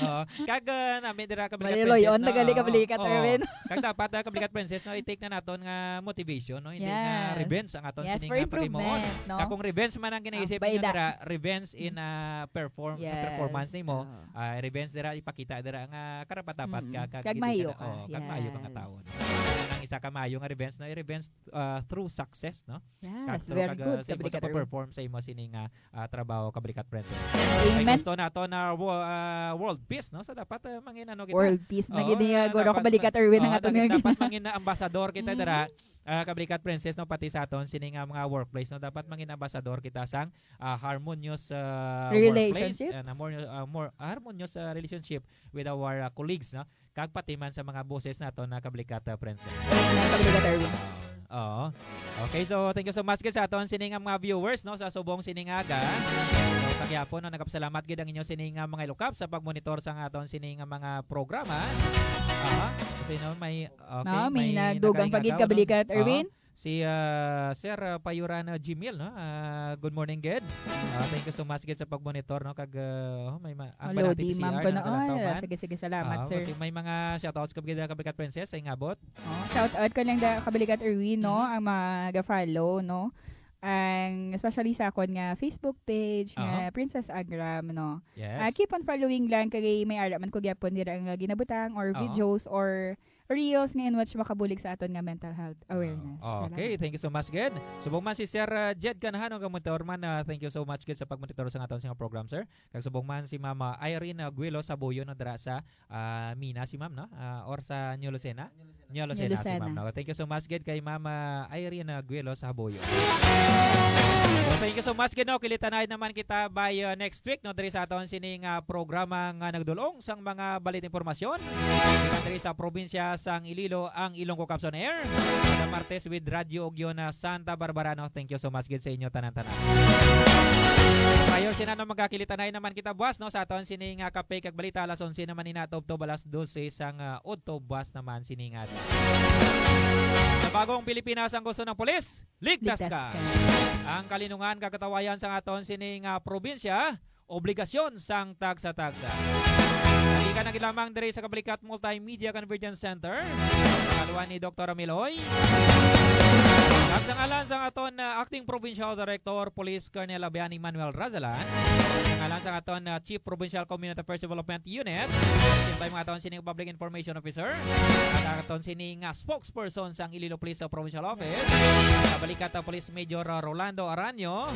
Oo. Kag, ah, nami dira, Kabalikat Maliloy-on Princess, na no? Gali, Oo. Kabalikat Oo. Erwin. Kag dapat, ah, Kabalikat Princess, no, i-take na naton nga motivation, no? Hindi nga Yes. Revenge ang aton Yes, sining for nga pag-imuon. Improvement, no? Kag kung revenge man ang ginaisip Ang ninyo bayda. Dira, revenge in, Mm. ah, perform-, sa Yes. performance nimo, Oo. ah, revenge dira, ipakita dira nga karapat-dapat ka, Mm. Kag kag hindi ka maayo na, ka. Oh, kag maayo ka nga Yes. Tawo, no? Ang isa ka maayo nga revenge, no? I-revenge, ah, through success, no? Yes, Castro, very kag, good, ah, sa imo sa Kabalikat Erwin. Pag-perform sa imo sini nga, ah, trabaho, Kabalikat Princess. Amen. Kay gusto nato na wo-, ah, world peace, no? So, dapat, ah, mangin ano kita. World peace na Oo, gid niya, ah, guro, dapat, Kabalikat Erwin, ang oo, aton dapat, nga gid. Dapat mangin na ambasador kita Mm. Dira, ah, Kabalikat Princess, no? Pati sa aton, sini nga mga workplace, no? Dapat mangin ambasador kita sang, ah, harmonious, ah, workplace, Relationship. Ah, na more, ah, more harmonious, ah, relationship with our, ah, colleagues, no? Kag pati man sa mga boses nato na Kabalikat, ah, Princess. Amen, Kabalikat Erwin. Oo. Okay, so thank you so much gid sa aton sini nga mga viewers, no, sa subong sini nga aga. So, sa gihapon, no, nagapasalamat gid ang inyo sini nga mga ilukap sa pagmonitor sa aton sini nga mga programa. Aha. Sino may, okay, No, may may nadugang nakaingat pa gid, ako, no? Kabalikat Oo. Erwin. Si, ah, Sir, ah, Payurana Jimil, no? Ah, good morning gid. Ah, thank you so much gid sa pagmonitor, no? Kag, ah, oh, may ma-, ang Hello, banati di si ma'am Arna ko na. Nagdalangtaw Ay, man. Sige, sige, salamat, Ah, sir. Kasi may mga shoutouts ka gid, Kabalikat Princess, ay ngabot. Oh, shout out ko lang da, Kabalikat Erwin, no? Mm. Ang mga ga-follow, no? Ang, especially sa akon nga Facebook page, nga Aha. Princess Agram, no? Yes. Ah, keep on following lang, kay may ara man ko gyapon dira nga ginabutang or Oo. videos or reels nga in which makabulig sa aton nga mental health awareness. Ah, okay, Salamat. Thank you so much gid. Subong man si Sir, uh, Jed Canhano nga monitor man, uh, thank you so much gid sa pagmonitor sa aton sa program, sir. Kag subong man si Mama Irene Aguilo sa Buyo, no, dira sa, uh, Mina si Ma'am, no? Uh, or sa New Lucena? New Lucena New si Lucena. Ma'am, no? Thank you so much gid kay Mama Irene Aguilo sa Buyo. So, thank you so much gid, no? Kilitanay naman kita by, uh, next week, no, diri sa aton sining, uh, programa nga nagdulong sang mga balit impormasyon. Gikan diri sa probinsya sang Iloilo, ang Ilonggo Caps on Air. Kada Martes with Radyo Ugyon na Santa Barbara, no? Thank you so much gid sa inyo tanan-tanan. Prior sina, no, magakilitanay naman kita buwas, no, sa aton sini nga Kape kag Balita, alas onse naman ina tubtob alas dose sang, ah, udto buwas naman sini nga adlaw. Sa bagong Pilipinas, ang gusto ng pulis, ligtas Ligtas ka. Ka. Ang kalinungan, kagatawayan sa aton sini nga probinsya, obligasyon sang tagsa-tagsa. Halika na gid lamang diri sa Kabalikat Multimedia Convergence Center. Pangaluan ni Doktor Miloy. Kag sa ngalan sa aton, uh, Acting Provincial Director, Police Colonel Abiani Manuel Razalan. Sa ngalan sa aton, uh, Chief Provincial Community Affairs Development Unit. Simbay mga aton sining Public Information Officer. At aton sining, uh, spokesperson sang Iloilo Police Provincial Office. Kabalikat, uh, Police Major, uh, Rolando Aranyo.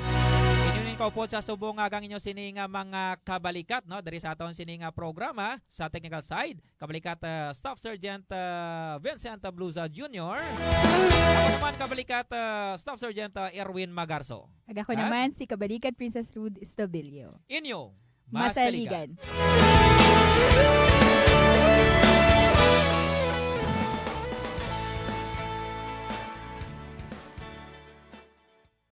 Inyo ning kaupod sa subong nga ang inyo sini nga mga kabalikat, no? Diri sa aton sini nga programa sa technical side, kabalikat, ah, Staff Sergeant, ah, Vincent Bluza Junior. Ako naman kabalikat, ah, Staff Sergeant, ah, Erwin Magarso. Ag ako Ha? naman si kabalikat Princess Ruth Estabilio. Inyo, Masaligan. Masaligan.